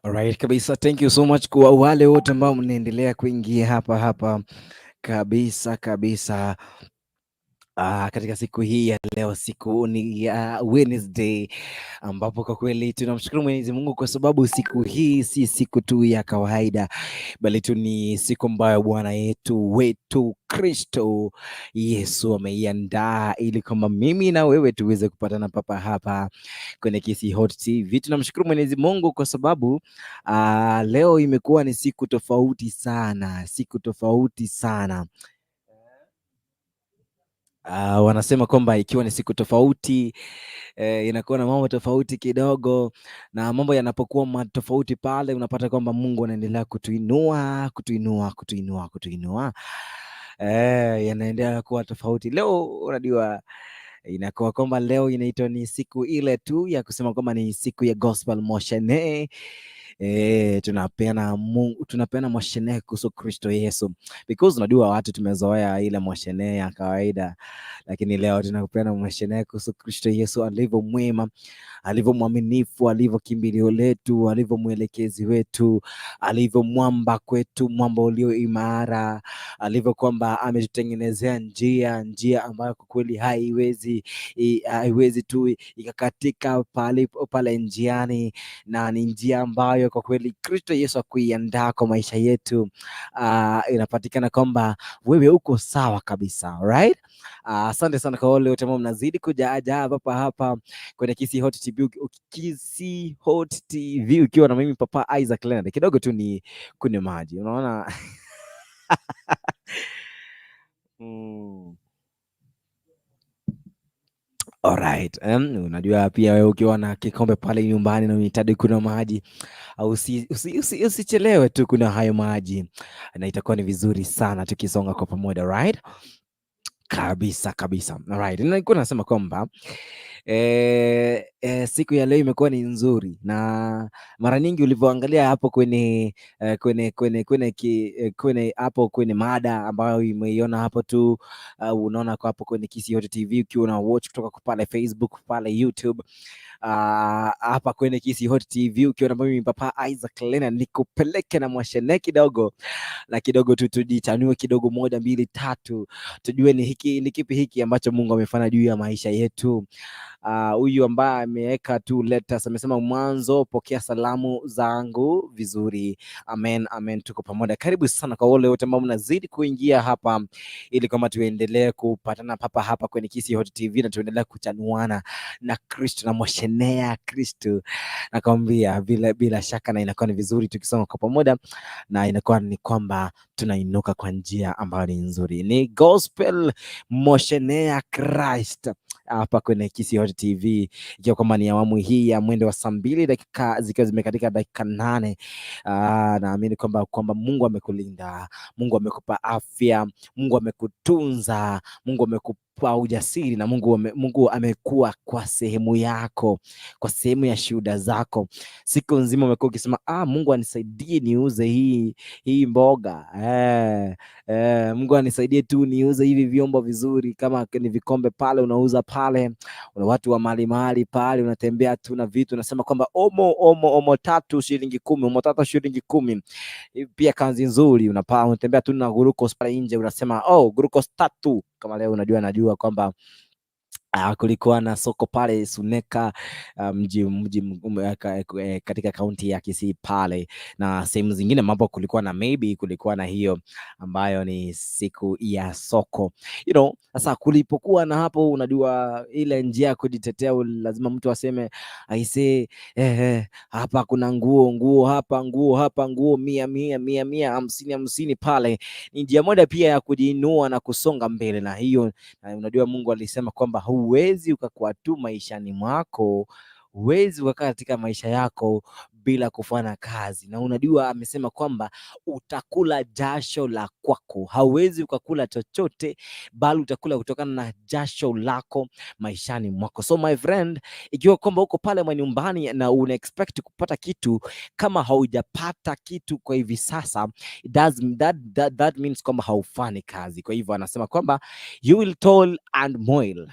Alright kabisa, thank you so much kwa wale wote ambao mnaendelea kuingia hapa hapa kabisa kabisa. Katika siku hii ya leo, siku ni ya Wednesday, ambapo kwa kweli tunamshukuru Mwenyezi Mungu kwa sababu siku hii si siku tu ya kawaida, bali tu ni siku ambayo Bwana yetu wetu Kristo Yesu ameiandaa ili kwamba mimi na wewe tuweze kupatana papa hapa kwenye Kisii Hot TV. Tunamshukuru Mwenyezi Mungu kwa sababu leo imekuwa ni siku tofauti sana, siku tofauti sana. Wanasema kwamba ikiwa ni siku tofauti inakuwa na mambo tofauti kidogo, na mambo yanapokuwa tofauti pale unapata kwamba Mungu anaendelea kutuinua, kutuinua, kutuinua, kutuinua. Yanaendelea kuwa tofauti. Leo unajua inakuwa kwamba leo inaitwa ni siku ile tu ya kusema kwamba ni siku ya gospel moshene. Tunapeana Mungu, tunapeana moshene kuhusu Kristo Yesu, because unajua watu tumezoea ile moshene ya kawaida, lakini leo tunakupeana moshene kuhusu Kristo Yesu alivyo mwema, alivyo mwaminifu, alivyo kimbilio letu, alivyo mwelekezi wetu, alivyo mwamba kwetu, mwamba ulio imara, alivyo kwamba ametutengenezea njia, njia ambayo kwa kweli haiwezi tu ikakatika pale pale njiani, na ni njia ambayo kwa kweli Kristo Yesu akuiandaa kwa maisha yetu. Inapatikana kwamba wewe uko sawa kabisa, alright? Asante sana kwa wale wote ambao mnazidi kuja hapa hapa kwenye Kisii Hot TV, Kisii Hot TV ukiwa na mimi Papa Isaac Leonard. Kidogo tu ni kunywa maji, unaona. Alright. Unajua pia wewe ukiwa na kikombe pale nyumbani na unahitaji kunywa maji, usichelewe tu kunywa hayo maji, na itakuwa ni vizuri sana tukisonga kwa pamoja, right? Kabisa kabisa. Alright. Nilikuwa nasema kwamba siku ya leo imekuwa ni nzuri, na mara nyingi ulivyoangalia hapo kwenye kwenye kwenye kwenye kwenye hapo kwenye mada ambayo umeiona hapo tu, unaona kwa hapo kwenye Kisii Hot TV ukiwa una watch kutoka pale Facebook, pale YouTube, hapa kwenye Kisii Hot TV ukiwa na mimi Papa Isaac Leonard, nikupeleke na mwashene kidogo na kidogo tu tujichanue kidogo, moja mbili tatu, tujue ni hiki ni kipi hiki ambacho Mungu amefanya juu ya maisha yetu. Huyu ambaye ameweka tu letters amesema mwanzo, pokea salamu zangu vizuri. Amen, amen, tuko pamoja. Karibu sana kwa wale wote ambao mnazidi kuingia hapa, ili kwamba tuendelee kupatana papa hapa kwenye Kisii Hot TV na tuendelee kuchanuana na Kristo na mwashenea Kristo, nakwambia bila shaka, na inakuwa ni vizuri tukisoma kwa pamoja, na inakuwa ni kwamba tunainuka kwa njia ambayo ni nzuri. Ni gospel moshenea Christ hapa kwenye Kisii Hot TV, ikiwa kwamba ni awamu hii ya mwendo wa saa 2 dakika zikiwa zimekatika dakika 8. Naamini kwamba Mungu amekulinda, Mungu amekupa afya, Mungu amekutunza, Mungu amekupa ujasiri na Mungu amekuwa kwa sehemu yako, kwa sehemu ya shuhuda zako. Siku nzima umekuwa ukisema, Mungu anisaidie niuze hii mboga. Mungu anisaidie tu niuze hivi vyombo vizuri, kama ni vikombe pale unauza pale, una watu wa mali mali pale, unatembea tu na vitu unasema kwamba omo omo omo tatu shilingi 10, omo tatu shilingi 10. Pia kazi nzuri, unatembea tu na glucose pale nje unasema oh, glucose 3. Kama leo unajua, najua kwamba kulikuwa na soko pale Suneka, mji katika kaunti ya Kisii pale na sehemu zingine ambapo kulikuwa na maybe kulikuwa na hiyo ambayo ni siku ya soko. Sasa kulipokuwa na hapo, unajua ile njia ya kujitetea lazima mtu aseme aisee, hapa kuna nguo, nguo hapa, nguo hapa, nguo 100 100 100 100 50 50 pale. Ni njia moja pia ya kujiinua na kusonga mbele, na hiyo na unajua Mungu alisema kwamba huwezi ukakuwa tu maishani mwako, huwezi ukakaa katika maisha yako bila kufanya kazi. Na unajua amesema kwamba utakula jasho la kwako, hauwezi ukakula chochote bali utakula kutokana na jasho lako maishani mwako. So my friend, ikiwa kwamba uko pale manyumbani na una expect kupata kitu, kama haujapata kitu kwa hivi sasa, that means kwamba haufanyi kazi. Kwa hivyo anasema kwamba you will toil and moil.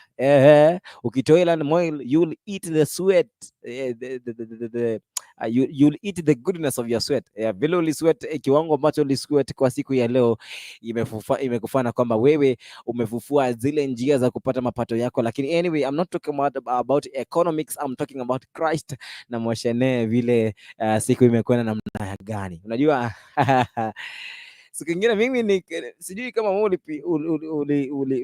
Ukitoil and moil you will eat the sweat, the You'll eat the goodness of your sweat. Yeah, vile ulisweat, kiwango ambacho ulisweat kwa siku ya leo imekufana kwamba wewe umefufua zile njia za kupata mapato yako. Lakini anyway, I'm not talking about economics, I'm talking about Christ na mushene vile siku imekwenda namna gani. Unajua, siku ingine mimi ni sijui kama wewe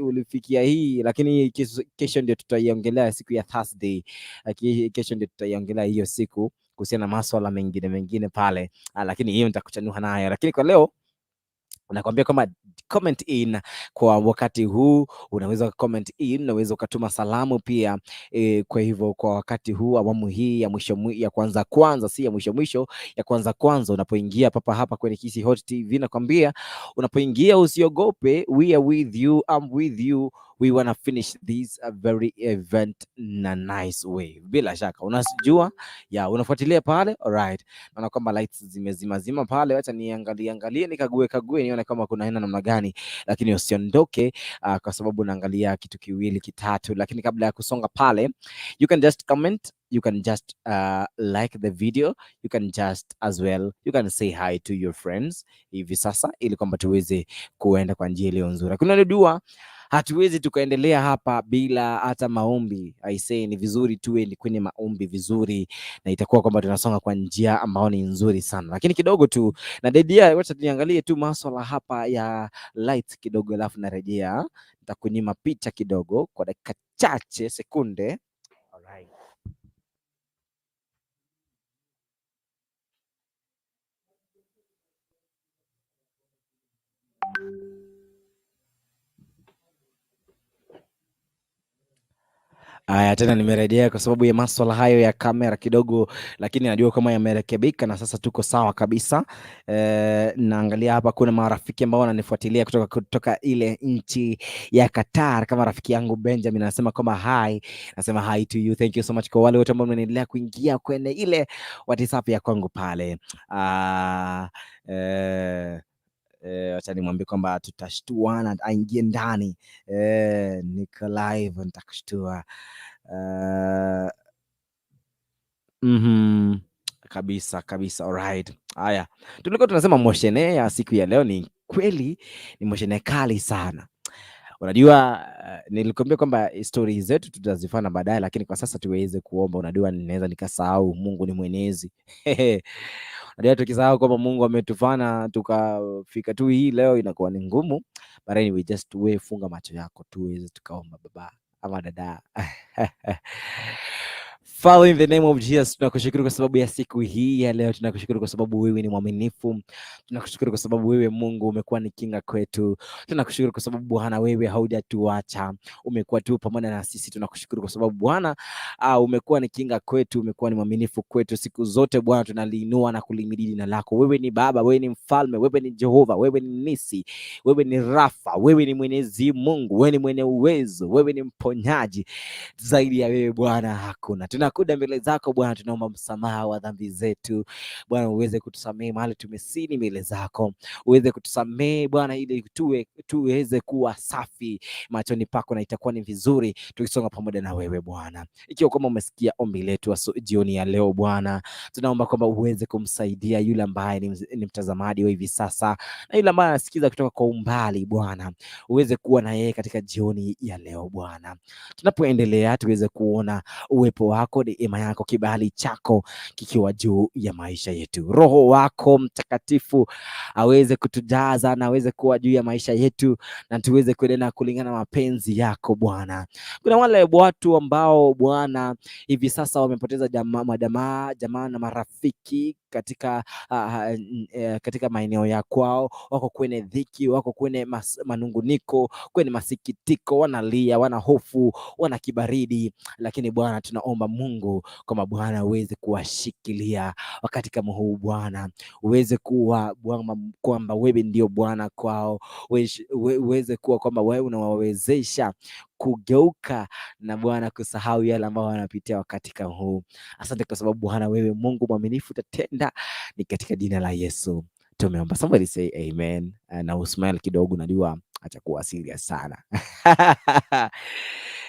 ulifikia hii, lakini kesho ndio tutaiongelea siku ya Thursday. Kesho ndio tutaiongelea hiyo siku kuhusiana na maswala mengine mengine pale, lakini hiyo nitakuchanua nayo, lakini kwa leo nakwambia kwamba comment in kwa wakati huu, unaweza comment in, unaweza ukatuma salamu pia. Kwa hivyo kwa wakati huu, awamu hii ya mwisho ya kwanza kwanza, si ya mwisho mwisho, ya kwanza kwanza, unapoingia papa hapa kwenye Kisii Hot TV, nakwambia unapoingia usiogope, we are with you, I'm with you, we wanna finish this very event in a nice way. Bila shaka unajua ya unafuatilia pale, alright. Naona kwamba lights zimezima zima pale, wacha niangalie angalie, nikague kague, nione kama kuna aina namna gani, lakini usiondoke kwa sababu naangalia kitu kiwili kitatu, lakini kabla ya kusonga pale, you can just comment, you can just like the video, you can just as well, you can say hi to your friends hivi sasa, ili kwamba tuweze kuenda kwa njia iliyo nzuri. Lakini unajua hatuwezi tukaendelea hapa bila hata maombi. I say ni vizuri tuwe ni kwenye maombi vizuri, na itakuwa kwamba tunasonga kwa njia ambayo ni nzuri sana, lakini kidogo tu na dedia, wacha niangalie tu maswala hapa ya light kidogo, alafu narejea, nitakunyima picha kidogo kwa dakika chache sekunde. Alright. Aya, tena nimerejea kwa sababu ya maswala hayo ya kamera kidogo, lakini najua kama yamerekebika na sasa tuko sawa kabisa. Naangalia hapa kuna marafiki ambao wananifuatilia kutoka ile nchi ya Qatar, kama rafiki yangu Benjamin anasema kwamba hi, nasema hi to you, thank you so much kwa wale wote ambao mnaendelea kuingia kwenye ile WhatsApp ya kwangu pale. Acha nimwambie kwamba tutashtuana, aingie ndani. Niko live, nitakushtua. Kabisa kabisa, alright. Haya, tulikuwa tunasema mushene ya siku ya leo ni kweli ni mushene kali sana. Unajua, nilikwambia kwamba stori zetu tutazifanya baadaye, lakini kwa sasa tuweze kuomba. Unajua, ninaweza nikasahau Mungu ni mwenyezi. Unajua, tukisahau kwamba Mungu ametufana tukafika tu hii leo inakuwa ni ngumu. But anyway, just we funga macho yako tuweze tukaomba, baba ama dada. Father, in the name of Jesus, tunakushukuru kwa sababu ya siku hii ya leo. Tunakushukuru kwa sababu wewe ni mwaminifu. Tunakushukuru kwa sababu wewe Mungu umekuwa ni kinga kwetu. Tunakushukuru kwa sababu Bwana wewe haujatuacha, umekuwa tu pamoja na sisi. Tunakushukuru kwa sababu Bwana umekuwa ni kinga kwetu, umekuwa ni mwaminifu kwetu siku zote. Bwana, tunaliinua na kulihimidi jina lako. Wewe ni Baba, wewe ni Mfalme, wewe ni Jehova, wewe ni Nisi, wewe ni Rafa, wewe ni Mwenyezi Mungu, wewe ni mwenye uwezo, wewe ni mponyaji. Zaidi ya wewe Bwana hakuna. Tunakuja mbele zako Bwana, tunaomba msamaha wa dhambi zetu Bwana, uweze kutusamehe mahali tumesini mbele zako, uweze kutusamehe Bwana, ili tuweze kuwa safi machoni pako, na itakuwa ni vizuri tukisonga pamoja na wewe Bwana. Ikiwa kwamba umesikia ombi letu jioni ya leo Bwana, tunaomba kwamba uweze kumsaidia yule ambaye ni mtazamaji wa hivi sasa na yule ambaye anasikiza kutoka kwa umbali Bwana, uweze kuwa na yeye katika jioni ya leo Bwana. Tunapoendelea tuweze kuona uwepo wako, neema yako, kibali chako kikiwa juu ya maisha yetu. Roho wako Mtakatifu aweze kutujaza na aweze kuwa juu ya maisha yetu na tuweze kuendelea kulingana na mapenzi yako Bwana. Kuna wale watu ambao Bwana hivi sasa wamepoteza jamaa, majamaa, jamaa na marafiki katika maeneo ya kwao, wako kwenye dhiki, wako kwenye manunguniko, kwenye masikitiko, wanalia, wana hofu, wana kibaridi, lakini Bwana tunaomba Mungu kwamba Bwana uweze kuwashikilia wakati kama huu Bwana, uweze kuwa Bwana kwamba wewe ndio Bwana kwao, uweze kuwa kwamba wewe unawawezesha kugeuka na Bwana kusahau yale ambayo wanapitia wakati kama huu. Asante kwa sababu Bwana wewe Mungu mwaminifu utatenda, ni katika jina la Yesu tumeomba. Somebody say amen. Na usmile kidogo, najua Acha kuwa serious sana.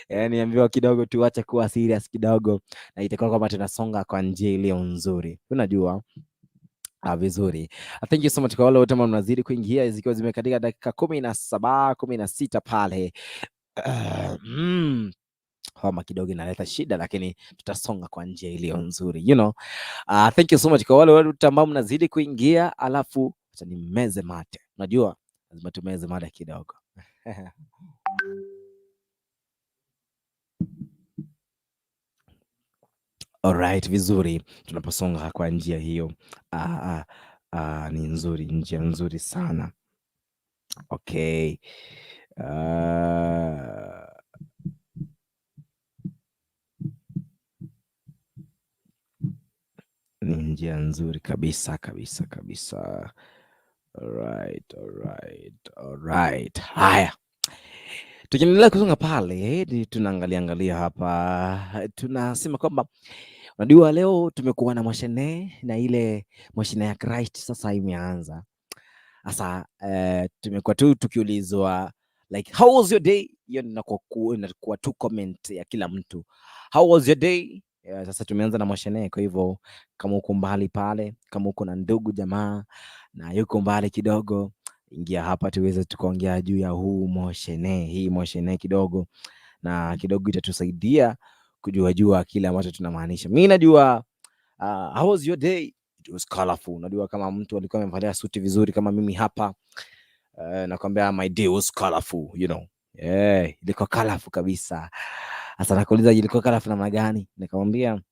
Yaani ambiwa kidogo tu acha kuwa serious kidogo, na itakuwa kwamba tunasonga kwa njia iliyo nzuri. Unajua vizuri. Thank you so much kwa wale wote ambao mnazidi kuingia zikiwa zimekatika dakika 17, 16 pale. Homa kidogo inaleta shida, lakini tutasonga kwa njia iliyo nzuri. Thank you so much kwa wale wote ambao mnazidi kuingia, alafu acha nimeze mate. Unajua lazima tumeze mate kidogo. Alright, vizuri. Tunaposonga kwa njia hiyo ni nzuri, njia nzuri sana. Okay. Ni njia nzuri kabisa kabisa kabisa. Alright, alright, alright. Haya, tukiendelea kusonga pale, tunaangalia angalia hapa, tunasema kwamba unajua leo tumekuwa na mwashene na ile mwashene ya Christ sasa imeanza sasa. Tumekuwa tu tukiulizwa like how was your day. Hiyo inakuwa tu comment ya kila mtu, how was your day? Sasa tumeanza na mwashene. Kwa hivyo kama uko mbali pale, kama uko na ndugu jamaa na yuko mbali kidogo, ingia hapa tuweze tukaongea juu ya huu moshene, hii moshene kidogo, na kidogo itatusaidia kujua jua kile ambacho tunamaanisha. Mimi najua how was your day? It was colorful. Unajua kama mtu alikuwa amevalia suti vizuri kama mimi hapa, nakwambia my day was colorful. Yeah, ilikuwa colorful kabisa. Sasa nakuuliza ilikuwa colorful namna gani? Nikamwambia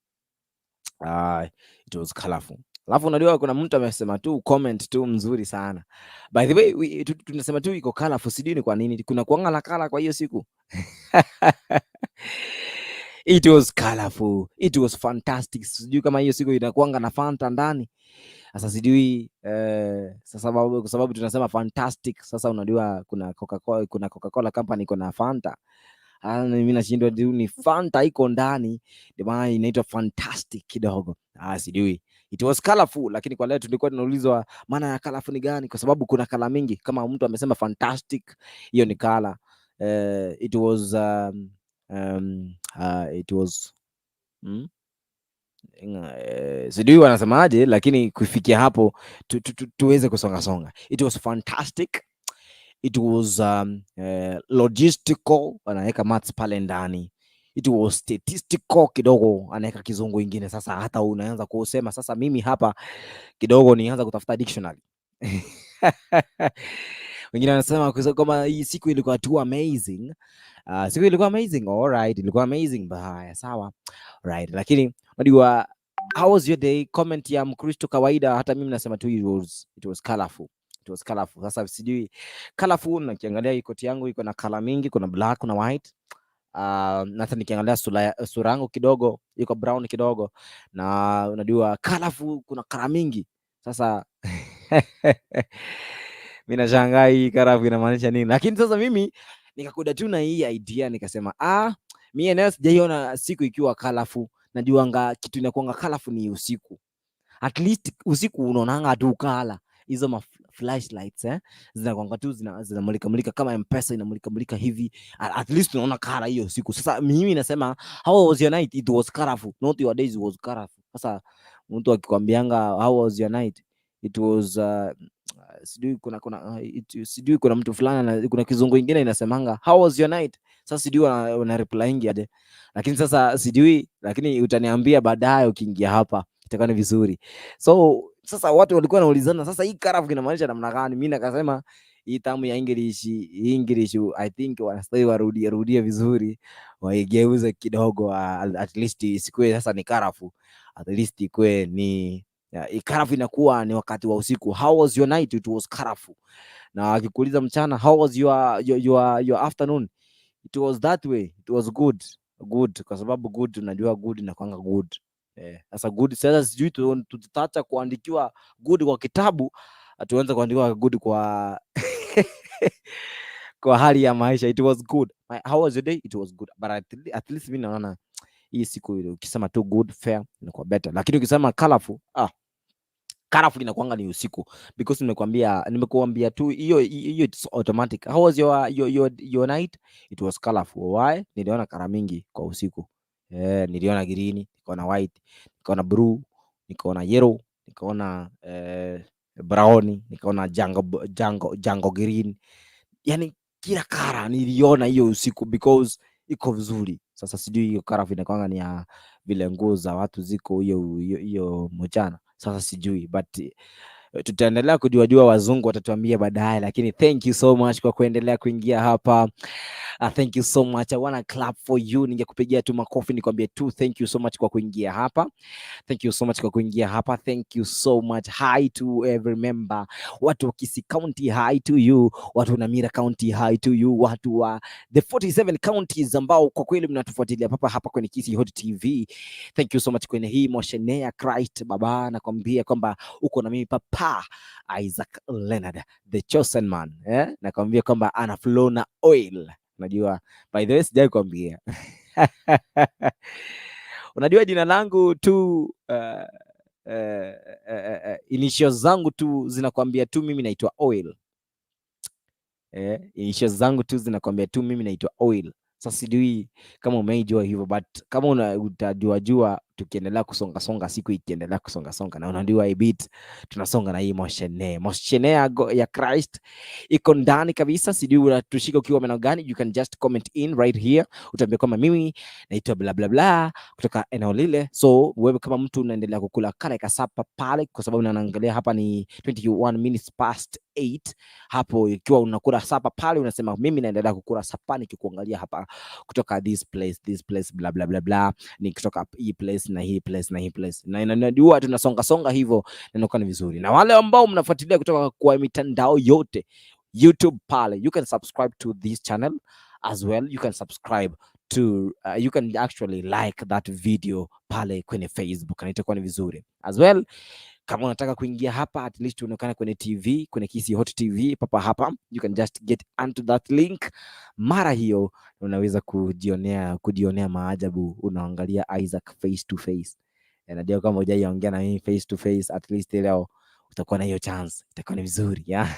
it was colorful. Alafu unajua kuna mtu amesema tu comment tu mzuri sana. By the way, tunasema tu iko colorful, sijui ni kwa nini. Kuna kuanga la color kwa hiyo siku. It was colorful. It was fantastic. Sijui kama hiyo siku inakuanga na Fanta ndani. Sasa sijui sasa kwa sababu tunasema fantastic. Sasa unajua kuna Coca-Cola, kuna Coca-Cola company iko na Fanta. Mimi nashindwa tu ni Fanta iko ndani, ndio maana inaitwa fantastic kidogo. Sijui. It was colorful, lakini kwa leo tulikuwa tunaulizwa maana ya colorful ni gani, kwa sababu kuna color mingi. Kama mtu amesema fantastic, hiyo ni color. It was it was sijui wanasemaje, lakini kufikia hapo tuweze kusonga songa. It was fantastic. It was logistical, anaweka maths pale ndani. It was statistical kidogo, anaweka kizungu ingine. Sasa hata unaanza kusema sasa, mimi hapa kidogo nianza kutafuta dictionary. Wengine wanasema kama hii siku ilikuwa too amazing. Siku ilikuwa amazing. All right, ilikuwa amazing. Haya, sawa. Right, lakini unajua how was your day? Comment ya Mkristo kawaida, hata mimi nasema tu it was colorful. It was colorful. Sasa sijui colorful, nakiangalia hii koti yangu iko na color mingi, kuna black, kuna white. Na hata nikiangalia sura yangu kidogo iko brown kidogo, na unajua colorful, kuna color mingi. Sasa mimi nashangaa hii colorful inamaanisha nini? Lakini sasa mimi nikakuja tu na hii idea nikasema, mimi enyewe sijaiona siku ikiwa colorful. Najuanga kitu inakuanga colorful ni usiku. At least usiku unaonanga tu color hizo ma flashlights zinakuanga tu zinamulika mulika kama M-Pesa inamulika mulika hivi, at least unaona color hiyo usiku. Sasa mimi nasema how was your night? It was colorful, not your days was colorful. Sasa mtu akikwambianga how was your night? It was sijui sijui kuna mtu fulani, kuna kizungu ingine inasemanga how was your night? Sasa sijui wana replying aje, lakini sasa sijui, lakini utaniambia baadaye ukiingia hapa itakuwa ni vizuri. So sasa watu walikuwa wanaulizana sasa hii colorful inamaanisha namna gani? Mimi nikasema hii tamu ya English I think wanastahili warudie rudie vizuri, waigeuze kidogo, at least isikuwe sasa ni colorful, at least ikuwe ni colorful inakuwa ni wakati wa usiku. How was your night? It was colorful. Na akikuuliza mchana, how was your afternoon? It was that way. It was good. Good kwa sababu good, unajua good inakuanga good. Sasa good sasa sijui tutaacha kuandikiwa good kwa kitabu, tuanze kuandikiwa good kwa hali ya maisha. It was good. How was your day? It was good. But at least mimi naona hii siku ukisema tu good fair inakuwa better, lakini ukisema colorful, Colorful inakuanga ni usiku because nimekuambia tu hiyo hiyo, it's automatic. How was your night? It was colorful. Why? Niliona color mingi kwa usiku. Niliona green, nikaona white, nikaona blue, nikaona yellow, nikaona brown, nikaona jungle jungle jungle green. Yani kila color niliona hiyo usiku because iko vizuri. Sasa sijui hiyo colorful inakuanga ni ya vile nguo za watu ziko hiyo hiyo hiyo mchana. Sasa sijui, but tutaendelea kujua jua, wazungu watatuambia baadaye, lakini thank you so much kwa kuendelea kuingia hapa. Thank you so much. I wanna clap for you. Ningekupigia tu makofi nikwambie tu thank you so much kwa kuingia hapa. Thank you so much kwa kuingia hapa. Thank you so much. Hi to every member. Watu wa Kisii County, hi to you. Watu wa Nyamira County, hi to you. Watu wa the 47 counties ambao kwa kweli mnatufuatilia papa hapa kwenye Kisii Hot TV. Thank you so much kwenye hii Moshenea Christ baba, nakwambia kwamba uko na mimi papa Isaac Leonard, the chosen man, eh? Nakwambia kwamba ana flow na oil. Unajua, by the way, sijai kuambia, unajua jina langu tu, initials zangu tu zinakwambia tu mimi naitwa Oil. Initials zangu tu zinakwambia tu mimi naitwa Oil. Sasa sijui kama umeijua hivyo, but kama utajua jua tukiendelea kusonga songa, siku ikiendelea kusonga songa, na unajua hii beat tunasonga na hii moshene moshene ya Christ iko ndani kabisa. Sijui unatushika ukiwa maeneo gani, you can just comment in right here, utaambia kwamba mimi naitwa bla bla bla kutoka eneo lile. So wewe kama mtu unaendelea kukula kale kasupper pale, kwa sababu naangalia hapa ni 21 minutes past 8 hapo, ikiwa unakula supper pale, unasema mimi naendelea kukula supper nikikuangalia hapa kutoka this place, this place, bla bla bla bla, ni kutoka hii place na hii place na hii place, na najua tunasonga songa hivyo na inakuwa ni vizuri. Na wale ambao mnafuatilia kutoka kwa mitandao yote, YouTube pale, you can subscribe to this channel as well. You can subscribe to you can actually like that video pale kwenye Facebook na itakuwa ni vizuri as well. Kama unataka kuingia hapa, at least uonekane kwenye TV, kwenye Kisii Hot TV papa hapa, you can just get onto that link. Mara hiyo unaweza kujionea maajabu, unaangalia Isaac face to face. Najua kama hujaiongea na mimi face to face, at least leo utakuwa na hiyo chance, itakuwa ni vizuri, yeah?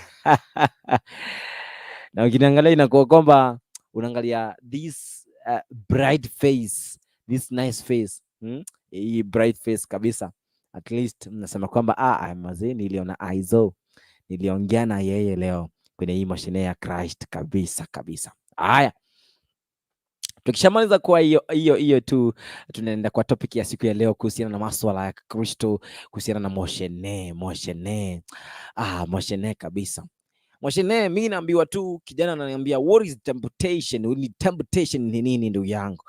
Na ukiniangalia inakuwa kwamba unaangalia this bright face, this nice face, Hii bright face kabisa, at least mnasema kwamba ah, mazee, niliona Aizo, niliongea na yeye leo kwenye hii mashine ya Christ kabisa kabisa. Haya, tukishamaliza kwa hiyo hiyo hiyo tu, tunaenda kwa topic ya siku ya leo kuhusiana na maswala ya Kristo, kuhusiana na moshene moshene, ah, moshene kabisa. Moshene, mimi naambiwa tu, kijana ananiambia, "What is temptation?" Ni temptation ni nini, ndugu yangu?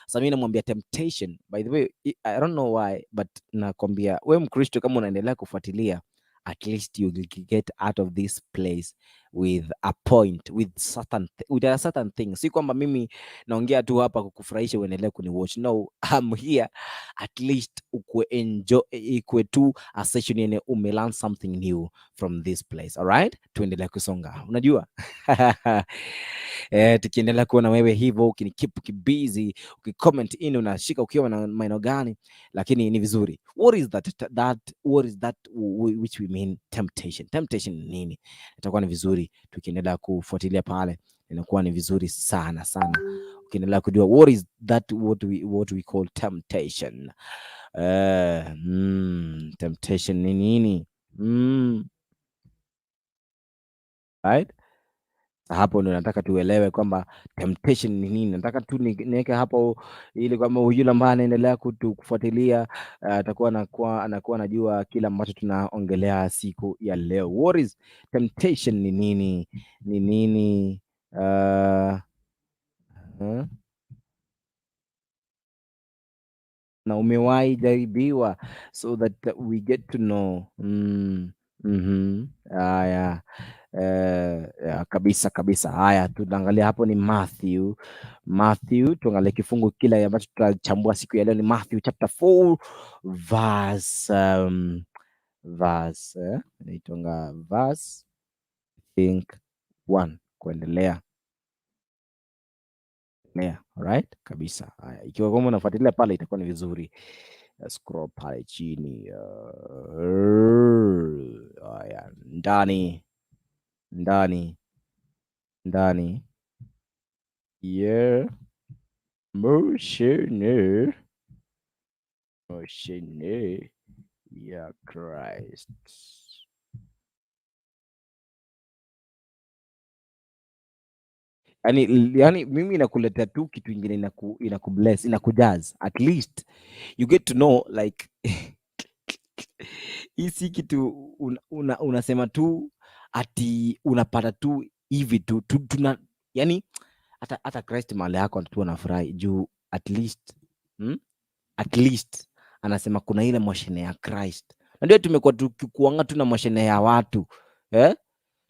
Sasa mimi namwambia temptation, by the way, I don't know why, but nakwambia we Mkristo, kama unaendelea kufuatilia, at least you will get out of this place with a point, with a certain thing. Si kwamba mimi naongea tu hapa kukufurahisha uendelee kuniwatch. No, I'm here at least ukue enjoy, ikue tu a session yenye ume learn something new from this place. All right, tuendelee kusonga, unajua, tukiendelea kuona wewe hivyo ukinikeep busy, ukicomment in, unashika ukiwa na maeneo gani, lakini ni vizuri. What is that, what is that which we mean temptation? Temptation ni nini? Itakuwa ni vizuri tukiendelea kufuatilia pale, inakuwa ni vizuri sana sana ukiendelea kujua what is that, what we call temptation. Temptation ni nini? Right? Hapo ndo nataka tuelewe kwamba temptation ni nini. Nataka tu niweke hapo ili kwamba yule ambaye anaendelea kufuatilia atakuwa anakuwa anajua kila ambacho tunaongelea siku ya leo. What is temptation? Ni nini? Ni nini? Na umewahi jaribiwa, so that we get to know. Haya. Yeah, kabisa kabisa. Haya, tunaangalia hapo ni Matthew. Matthew, tuangalie kifungu kile ambacho tutachambua siku ya leo ni Matthew chapter 4 verse inaitwanga verse, I think, 1 kuendelea. Yeah, alright kabisa. Haya, ikiwa kama unafuatilia pale itakuwa ni vizuri. Scroll pale chini. Haya, ndani ndani ndani ya mushene ya Christ. Yani mimi inakuletea tu kitu ingine inakubless, inakujazz. At least you get to know like hii si kitu unasema tu ati unapata tu hivi tu tuna, yani hata Christ mahali yako tu anafurahi juu at least, At least anasema kuna ile moshene ya Christ. Na ndio tumekuwa tukikuanga tu na moshene ya watu, eh?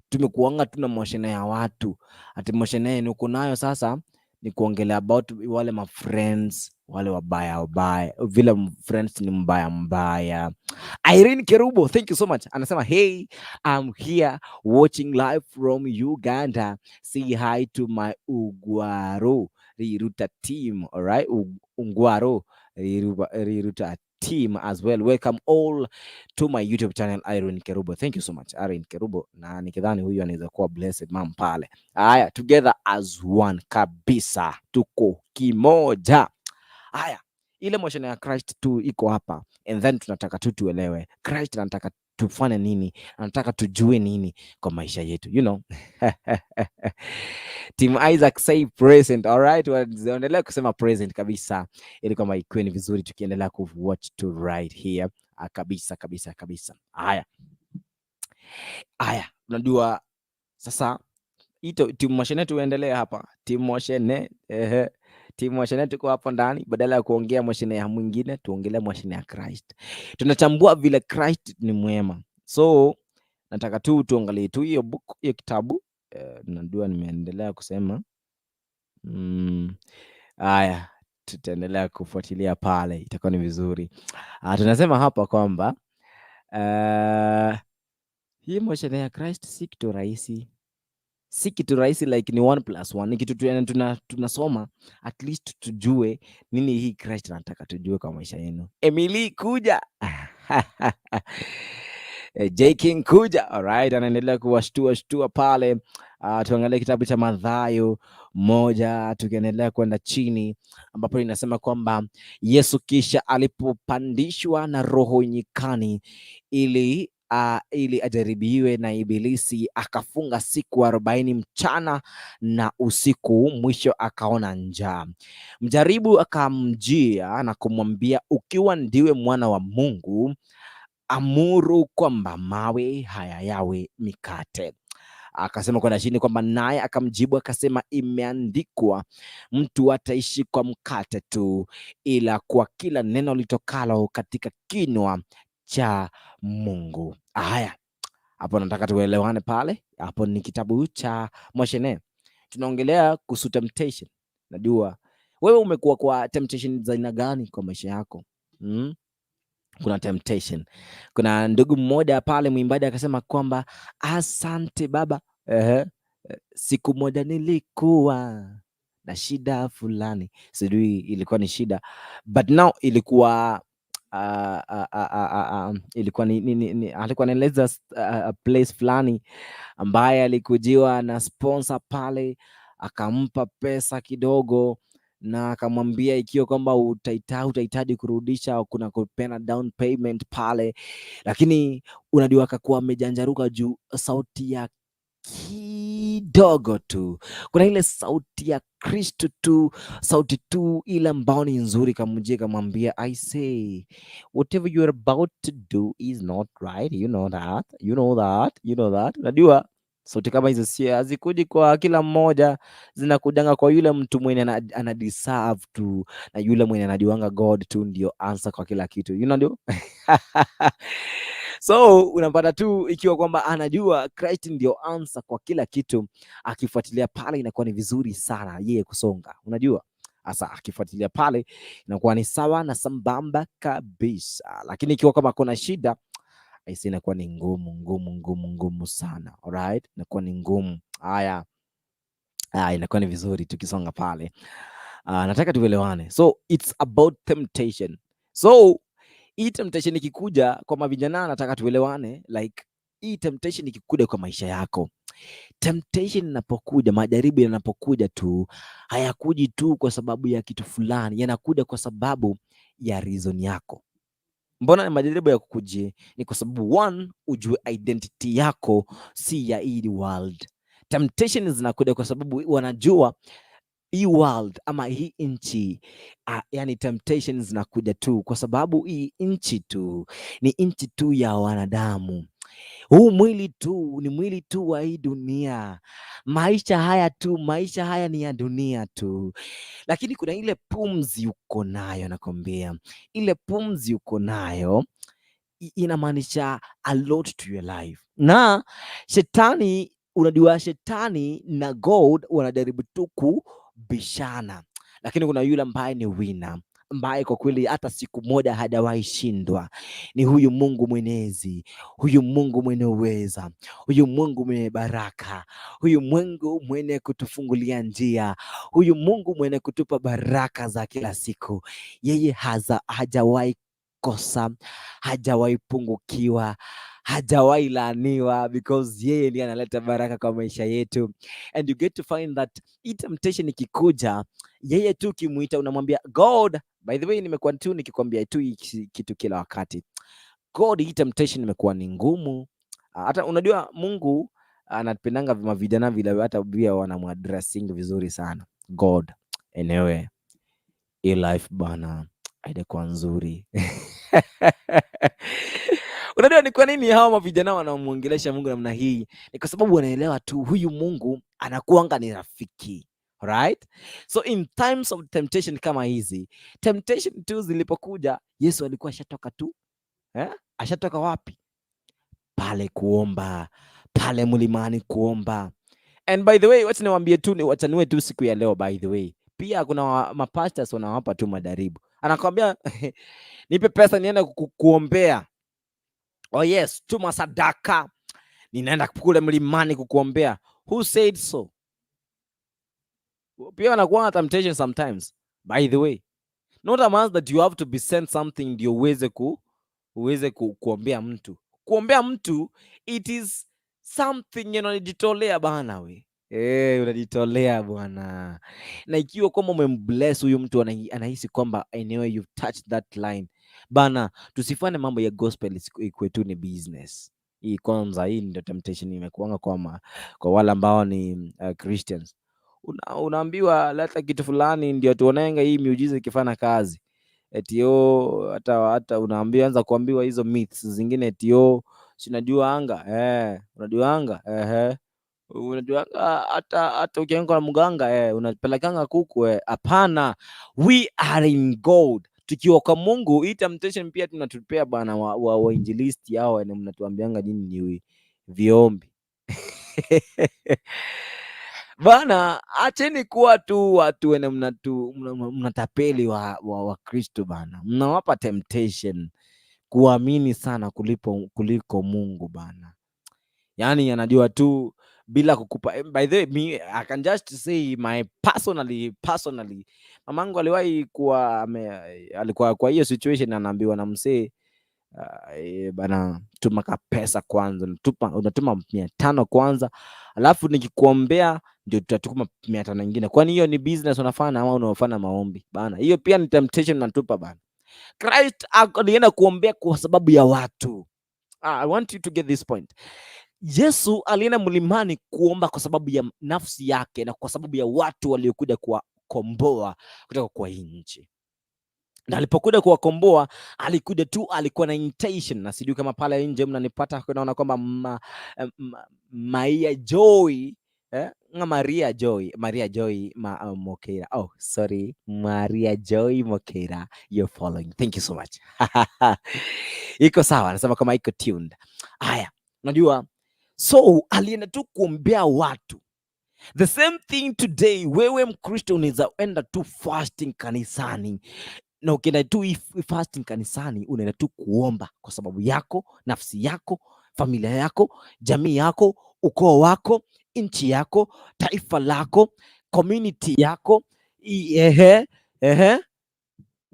Tumekuanga tu na moshene ya watu, ati moshene yenye uko nayo sasa ni kuongelea about wale ma friends wale wabaya wabaya, vile friends ni mbaya mbaya. Irene Kerubo, thank you so much. Anasema, "Hey, I'm here watching live from Uganda. Say hi to my Ugwaro Riruta team." All right, Ungwaro Riruta team as well. Welcome all to my YouTube channel, Irene Kerubo. Thank you so much, Irene Kerubo. Na nikidhani huyu anaweza kuwa blessed mom pale. Haya, together as one kabisa, tuko kimoja. Haya, ile motion ya Christ tu iko hapa, and then tunataka tu tuelewe Christ anataka tufanye nini, anataka tujue nini kwa maisha yetu. Team Isaac, say present. All right, waendelea kusema present kabisa, ili kwamba ikuwe ni vizuri tukiendelea ku watch to right here. Ah, kabisa kabisa kabisa. Haya haya, unajua sasa ito timu Moshene, tuendelee hapa. Timu Moshene, ehe, timu Moshene tuko hapo ndani, badala ya kuongea Moshene ya mwingine tuongelee Moshene ya Christ. Tunachambua vile Christ ni mwema, so nataka tu tuangalie tu hiyo book, hiyo kitabu. Najua nimeendelea kusema. Haya, tutaendelea kufuatilia pale, itakuwa ni vizuri. Ah, tunasema hapa kwamba hii moshene ya Christ si kitu rahisi, si kitu rahisi like ni one plus one, ni kitu tunasoma at least tujue nini hii Christ anataka tujue kwa maisha yenu. Emily kuja. J King kuja. Alright, anaendelea kuwashtua shtua pale. Tuangalie kitabu cha Mathayo 1 tukiendelea kwenda chini, ambapo inasema kwamba Yesu kisha alipopandishwa na Roho nyikani ili ajaribiwe na Ibilisi, akafunga siku 40 mchana na usiku, mwisho akaona njaa. Mjaribu akamjia na kumwambia, "Ukiwa ndiwe mwana wa Mungu, amuru kwamba mawe haya yawe mikate." Akasema kwenda chini kwamba naye akamjibu akasema, "Imeandikwa, mtu ataishi kwa mkate tu, ila kwa kila neno litokalo katika kinywa cha Mungu." Haya, hapo nataka tuelewane pale. Hapo ni kitabu cha Moshene, tunaongelea kuhusu temptation. Najua wewe umekuwa kwa temptation za aina gani kwa maisha yako? Kuna temptation. Kuna ndugu mmoja pale mwimbaji akasema kwamba asante Baba. Ehe. Siku moja nilikuwa na shida fulani, sijui ilikuwa ni shida, but now ilikuwa ilikuwa ni alikuwa anaeleza place fulani ambaye alikujiwa na sponsor pale, akampa pesa kidogo na akamwambia ikiwa kwamba utahitaji kurudisha, kuna kupeana down payment pale, lakini unajua akakuwa amejanjaruka juu sauti ya kidogo tu, kuna ile sauti ya Kristo tu, sauti tu ile ambao ni nzuri, kamjia kamwambia, "I say whatever you are about to do is not right, you know that, you know that, you know that." Unajua sauti kama hizo si hazikuji kwa kila mmoja, zinakujanga kwa yule mtu mwenye ana deserve tu, na yule mwenye anajuanga God tu ndio answer kwa kila kitu, you know ndio. So unapata tu ikiwa kwamba anajua Christ ndio answer kwa kila kitu, akifuatilia pale inakuwa ni vizuri sana yeye kusonga, unajua sasa akifuatilia pale inakuwa ni sawa na sambamba kabisa, lakini ikiwa kama kuna shida aisi inakuwa ni ngumu ngumu ngumu ngumu sana. Alright, inakuwa ni ngumu. Haya, inakuwa ni vizuri tukisonga pale. Nataka tuelewane, so it's about temptation. So Hii temptation ikikuja kwa mavijana, nataka tuelewane, like hii temptation ikikuja kwa maisha yako, temptation inapokuja, majaribu yanapokuja tu, hayakuji tu kwa sababu ya kitu fulani, yanakuja kwa sababu ya reason yako. Mbona ni majaribu ya kukujie? Ni kwa sababu one, ujue identity yako si ya hii world. Temptation zinakuja kwa sababu wanajua hii world ama hii nchi, yani temptations zinakuja tu kwa sababu hii nchi tu ni nchi tu ya wanadamu. Huu mwili tu ni mwili tu wa hii dunia. Maisha haya tu, maisha haya ni ya dunia tu, lakini kuna ile pumzi uko nayo, nakwambia, ile pumzi uko nayo inamaanisha a lot to your life. Na shetani, unajua shetani na God wanajaribu tu kubishana, lakini kuna yule ambaye ni winner, ambaye kwa kweli hata siku moja hajawahi shindwa, ni huyu Mungu Mwenyezi, huyu Mungu mwenye uweza, huyu Mungu mwenye baraka, huyu Mungu mwenye kutufungulia njia, huyu Mungu mwenye kutupa baraka za kila siku. Yeye hajawahi kosa, hajawahi pungukiwa, hajawahi laaniwa because yeye ndiye analeta baraka kwa maisha yetu. And you get to find that hii temptation ikikuja, yeye tu ukimuita unamwambia God, by the way, nimekuwa tu nikikwambia tu hii kitu kila wakati. God, hii temptation imekuwa ni ngumu. Hata unajua Mungu anapendanga mavijana vile hata pia wanamuaddressing vizuri sana. God, anyway, hii life bana haijakuwa nzuri. Unajua ni kwa nini hawa mavijana wanamuongelesha Mungu namna hii? Ni kwa sababu wanaelewa tu huyu Mungu anakuanga ni rafiki. Right? So in times of temptation kama hizi, temptation tu zilipokuja, Yesu alikuwa ashatoka tu. Eh? Ashatoka wapi? Pale kuomba, pale mlimani kuomba. And by the way, wacha niwaambie tu, wachanue tu siku ya leo by the way. Pia kuna mapastors wanawapa tu majaribu. Anakwambia, "Nipe pesa niende kuombea." Oh yes, tuma sadaka. Ninaenda kule mlimani kukuombea. Who said so? Pia wanakuwa na temptation sometimes. By the way, not a must that you have to be sent something ndio uweze kuombea mtu. Kuombea mtu, it is something unajitolea bana we. Eh, unajitolea bwana. Na ikiwa kwamba umembless huyu mtu, anahisi kwamba anyway you've touched that line. Bana, tusifanye mambo ya gospel ikuwe tu ni business. Hii kwanza, hii ndio temptation imekuanga kwa wale ambao ni Christians. Unaambiwa leta kitu fulani ndio tuonenge hii miujiza ikifanya kazi. Eti oh, hata unaambiwa, anza kuambiwa hizo myths zingine, eti oh, si unajua anga, eh, unajua anga, ehe. Unajuanga hata ukienda kwa mganga, eh, unapelekanga kuku, eh. Hapana, we are in God. Tukiwa kwa Mungu, hii temptation pia tunatupea bana wa wainjilisti hao wenye mnatuambianga nyinyi ni viombi. Bana, acheni kuwa tu watu wenye mnatapeli wa Kristo bana. Mnawapa temptation kuamini sana kuliko Mungu bana. Yaani anajua tu bila kukupa. By the way, me, I can just say my personally, mamangu aliwahi kuwa alikuwa kwa hiyo situation, anaambiwa na msee, bana, tuma ka pesa kwanza, unatuma 500 kwanza, alafu nikikuombea ndio tutatuma 500 ingine. Kwani hiyo ni business unafanya ama unafanya maombi bana? Hiyo pia ni temptation unatupa bana. Christ alienda kuombea kwa sababu ya watu. Ah, I want you to get this point. Yesu alienda mlimani kuomba kwa sababu ya nafsi yake na kwa sababu ya watu waliokuja kuwakomboa kutoka kwa hii nchi. Na alipokuja kuwakomboa, alikuja tu, alikuwa na intention, na sijui kama pale nje mnanipata, naona kwamba Maia Joy, eh? Nga Maria Joy, Maria Joy Mokera. Oh, sorry, Maria Joy Mokera, you're following. Thank you so much. Iko sawa, anasema kama iko tuned. Haya, unajua, so alienda tu kuombea watu. The same thing today, wewe Mkristo unaweza enda tu fasting kanisani, na ukienda tu fasting kanisani, unaenda tu kuomba kwa sababu yako, nafsi yako, familia yako, jamii yako, ukoo wako, nchi yako, taifa lako, community yako. Ehe, ehe.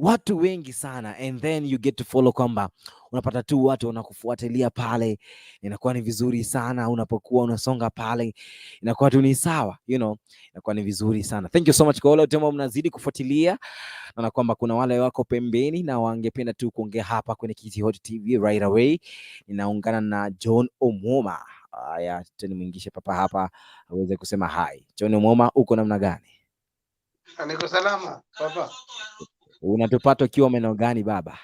Watu wengi sana, and then you get to follow kwamba unapata tu watu wanakufuatilia pale, inakuwa ni vizuri sana. Unapokuwa unasonga pale, inakuwa tu ni sawa, inakuwa ni vizuri sana. Thank you so much kwa wale wote ambao mnazidi kufuatilia. Naona kwamba kuna wale wako pembeni na wangependa tu kuongea hapa kwenye Kisii Hot TV right away. Ninaungana na John Omoma. Haya, nimwingishe papa hapa aweze kusema hi. John Omoma, uko namna gani? Niko salama papa. Unatupata ukiwa maeneo gani, baba?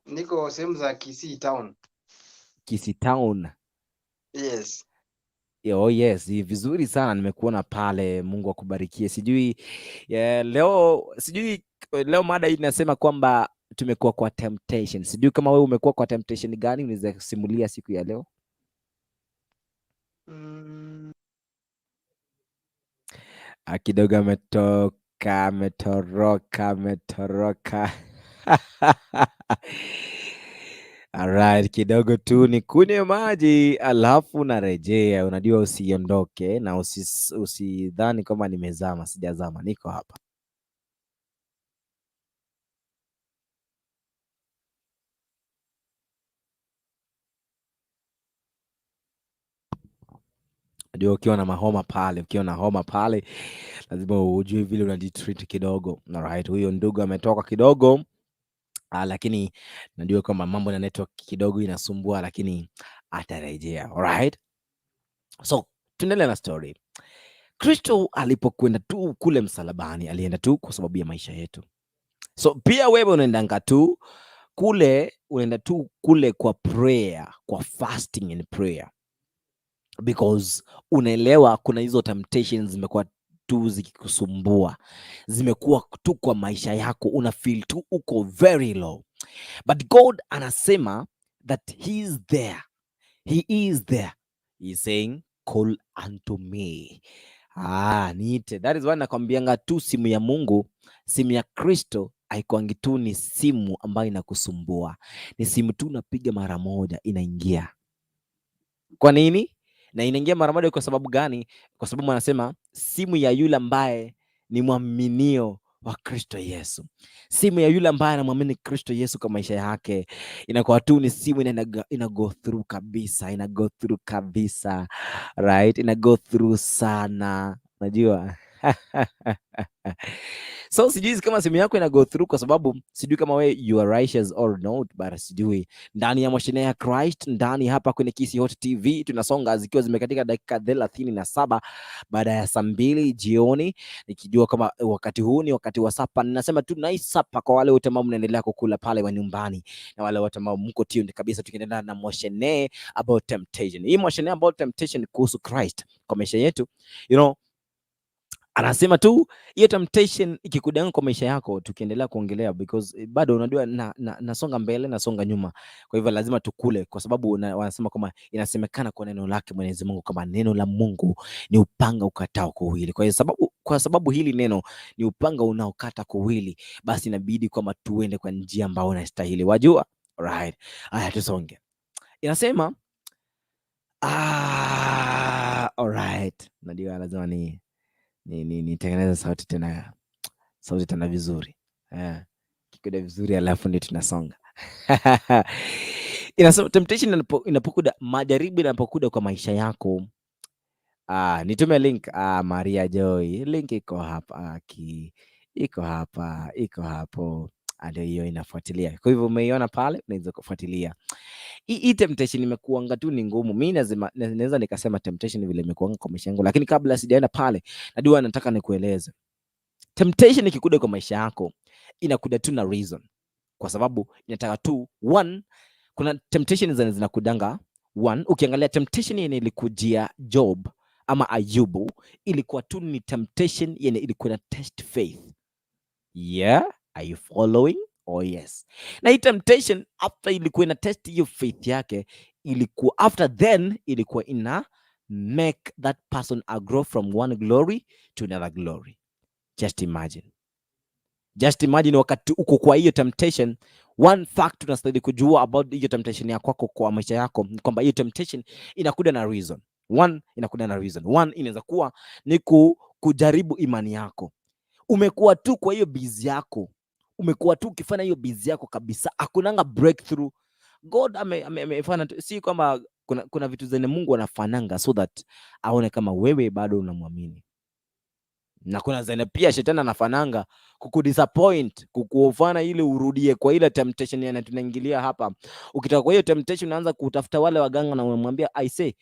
Niko sehemu za Kisii town. Kisii town. Yes. Oh yes, ni vizuri sana nimekuona pale. Mungu akubarikie. Sijui, yeah, leo, sijui leo mada hii inasema kwamba tumekuwa kwa temptation. Sijui kama wewe umekuwa kwa temptation gani, unaweza kusimulia siku ya leo? Ah, kidogo ametoka, ametoroka, ametoroka. Alright, kidogo tu nikunywe maji alafu narejea. Unajua usiondoke na usidhani kwamba nimezama, sijazama, niko hapa. Unajua ukiwa na mahoma pale, ukiwa na homa pale lazima ujue vile unajitreat kidogo. Alright, huyo ndugu ametoka kidogo. Lakini najua kwamba mambo na network kidogo inasumbua, lakini atarejea. Alright? So, tuendelee na story. Kristo alipokwenda tu kule msalabani, alienda tu kwa sababu ya maisha yetu. So pia wewe unaendanga tu kule, unaenda tu kule kwa prayer, kwa fasting and prayer. Because unaelewa kuna hizo temptations zimekuwa tu zikikusumbua, zimekuwa tu kwa maisha yako, una feel tu uko very low. But God anasema that he is there. He is there. He is saying, call unto me. Niite. That is why nakwambianga tu simu ya Mungu, simu ya Kristo haikuangi tu ni simu ambayo inakusumbua. Ni simu tu unapiga mara moja inaingia. Kwa nini? Na inaingia mara moja kwa sababu gani? Kwa sababu anasema simu ya yule ambaye ni mwaminio wa Kristo Yesu. Simu ya yule ambaye anamwamini Kristo Yesu kwa maisha yake inakuwa tu ni simu ina go through kabisa, ina go through kabisa, right? Ina go through sana, unajua? So sijui kama simu yako ina go through, kwa sababu sijui kama we you are righteous or not, but sijui. Ndani ya mashine ya Christ, ndani hapa kwenye Kisii Hot TV tunasonga zikiwa zimekatika dakika 37 baada ya saa 2 jioni, nikijua kama wakati huu ni wakati wa sapa. Ninasema tu nice sapa kwa wale wote ambao mnaendelea kukula pale wa nyumbani na wale wote ambao mko tuned kabisa, tukiendelea na moshene about temptation. Hii moshene about temptation kuhusu Christ kwa maisha yetu, anasema tu hiyo temptation ikikudanga kwa maisha yako, tukiendelea kuongelea because bado unajua nasonga mbele nasonga nyuma, kwa hivyo lazima tukule, kwa sababu wanasema kwamba inasemekana kwa neno lake Mwenyezi Mungu kama neno la Mungu ni upanga ukatao kuwili. Kwa sababu hili neno ni upanga unaokata kuwili, basi inabidi kwamba tuende kwa njia ambayo inastahili, wajua? Right. Haya, tusonge. Inasema, alright. Najua lazima nitengeneze sauti tena, sauti tena vizuri. Kikuda vizuri alafu ndio tunasonga. Inasema temptation inapokuja, majaribu inapokuja kwa maisha yako. Nitume link. Maria Joy, link iko hapa, iko hapa, iko hapo. Ndio hiyo inafuatilia. Kwa hivyo umeiona pale, unaweza kufuatilia. Hii temptation imekuanga tu ni ngumu. Mimi naweza nikasema temptation vile imekuanga kwa maisha yangu, lakini kabla sijaenda pale, najua nataka nikueleze. Temptation ikikuja kwa maisha yako, inakuja tu na reason. Kwa sababu inataka tu one, kuna temptation zinakudanga one. Ukiangalia temptation yenye ilikujia Job ama Ayubu, ilikuwa tu ni temptation yenye ilikuwa na test faith. Yeah, are you following? Oh yes. Na hii temptation after ilikuwa ina test hiyo faith yake, ilikuwa after then ilikuwa ina make that person a grow from one glory to another glory. Just imagine. Just imagine wakati uko kwa hiyo temptation, one fact unastahili kujua about hiyo temptation ya kwako kwa maisha yako ni kwamba hiyo temptation inakuja na reason. One, inakuja na reason. One, inaweza kuwa ni kujaribu imani yako. Umekuwa tu kwa hiyo busy yako. Umekuwa tu ukifanya hiyo biz yako kabisa, hakunanga breakthrough. God amefanya si kwamba kuna vitu zenye Mungu anafananga so that aone kama wewe bado unamwamini, na kuna zenye pia shetani anafananga kukudisappoint, kukuofana ili urudie kwa ile temptation yana tunaingilia hapa. Ukitoka kwa hiyo temptation unaanza kutafuta wale waganga na unamwambia, "I say,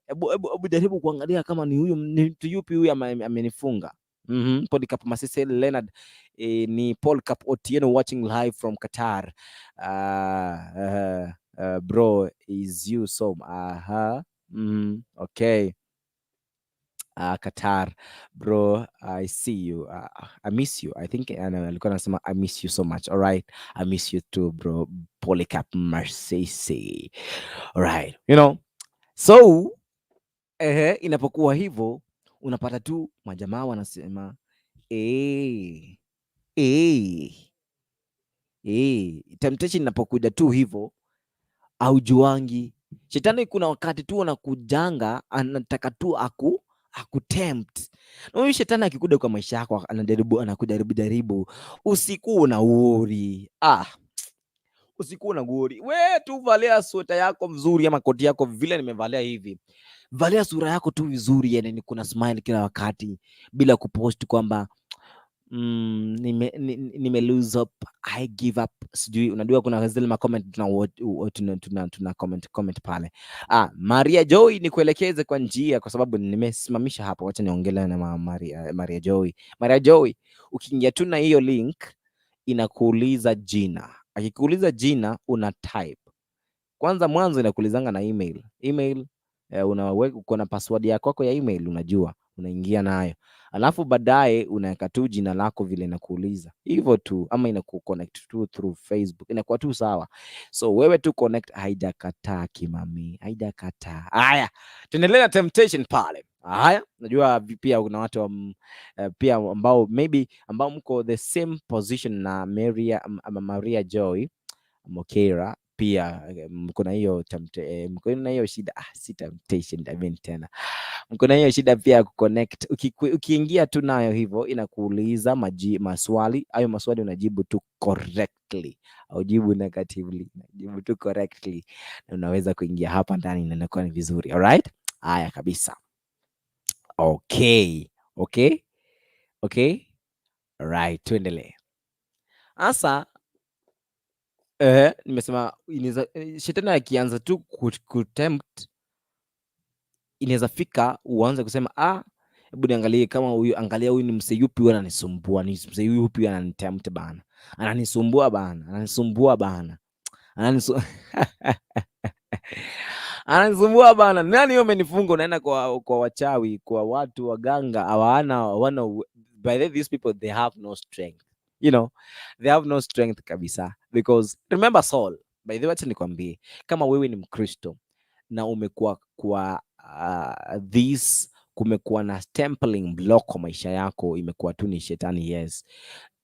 ebu jaribu kuangalia kama ni huyu, ni mtu yupi huyu amenifunga." Polycarp Masese Leonard, ni Polycarp Otieno watching live from Qatar. Bro is you so aha. Okay. Qatar bro, I see you. I miss you. I think alikuwa anasema, "I miss you so much." All right, I miss you too, bro Polycarp Masese. All right, so inapokuwa hivyo unapata tu majamaa wanasema, temptation inapokuja tu hivyo aujuangi shetani kuna wakati tu anakujanga, anataka tu akutempt. Na huyu shetani akikuja kwa maisha yako anajaribu, anakujaribu jaribu, usikuwe na worry. Ah, usikuwe na worry. We tu valia sweta yako mzuri ama koti yako vile nimevalia hivi, valia sura yako tu vizuri, yani ni kuna smile kila wakati bila kupost kwamba nime lose up, I give up. Sijui unajua kuna zile ma comment tuna comment pale. Ah, Maria Joy, nikuelekeze kwa njia kwa sababu nimesimamisha hapo. Wacha niongelee na Maria Joy. Maria Joy, ukiingia tu na hiyo link inakuuliza jina. Akikuuliza jina una type. Kwanza mwanzo inakuulizanga na email. Email, unaweka, uko na password yako ya email, unajua unaingia nayo, alafu baadaye unaweka tu jina lako vile inakuuliza hivyo tu, ama inakuconnect tu through Facebook, inakuwa tu sawa. So wewe tu connect, haijakataa kimami, haijakataa. Haya, tuendelee na temptation pale. Haya, najua pia kuna watu pia ambao maybe ambao mko the same position na Maria Joy Mokera, pia mko na hiyo mko na hiyo shida, ah, si temptation, I mean tena mko na hiyo shida pia ya kuconnect. Ukiingia tu nayo hivyo inakuuliza maswali, hayo maswali unajibu tu correctly, aujibu negatively, unajibu tu correctly na unaweza kuingia hapa ndani na inakuwa ni vizuri. Alright, haya kabisa. Okay, alright, tuendelee sasa. Nimesema inaweza, shetani akianza tu kutempt inaweza fika uanze kusema, "Ah, hebu niangalie kama huyu, angalia huyu ni msee yupi huyu ananisumbua, ni msee yupi huyu ananitempt bana, ananisumbua bana, ananisumbua bana, ananisumbua bana, nani huyo amenifunga?" Unaenda kwa wachawi, kwa watu waganga, hawana. By the way, these people, they have no strength, they have no strength kabisa, because remember Saul. By the way, acha nikwambie, kama wewe ni Mkristo na umekuwa kwa this, kumekuwa na stumbling block kwa maisha yako, imekuwa tu ni shetani, yes,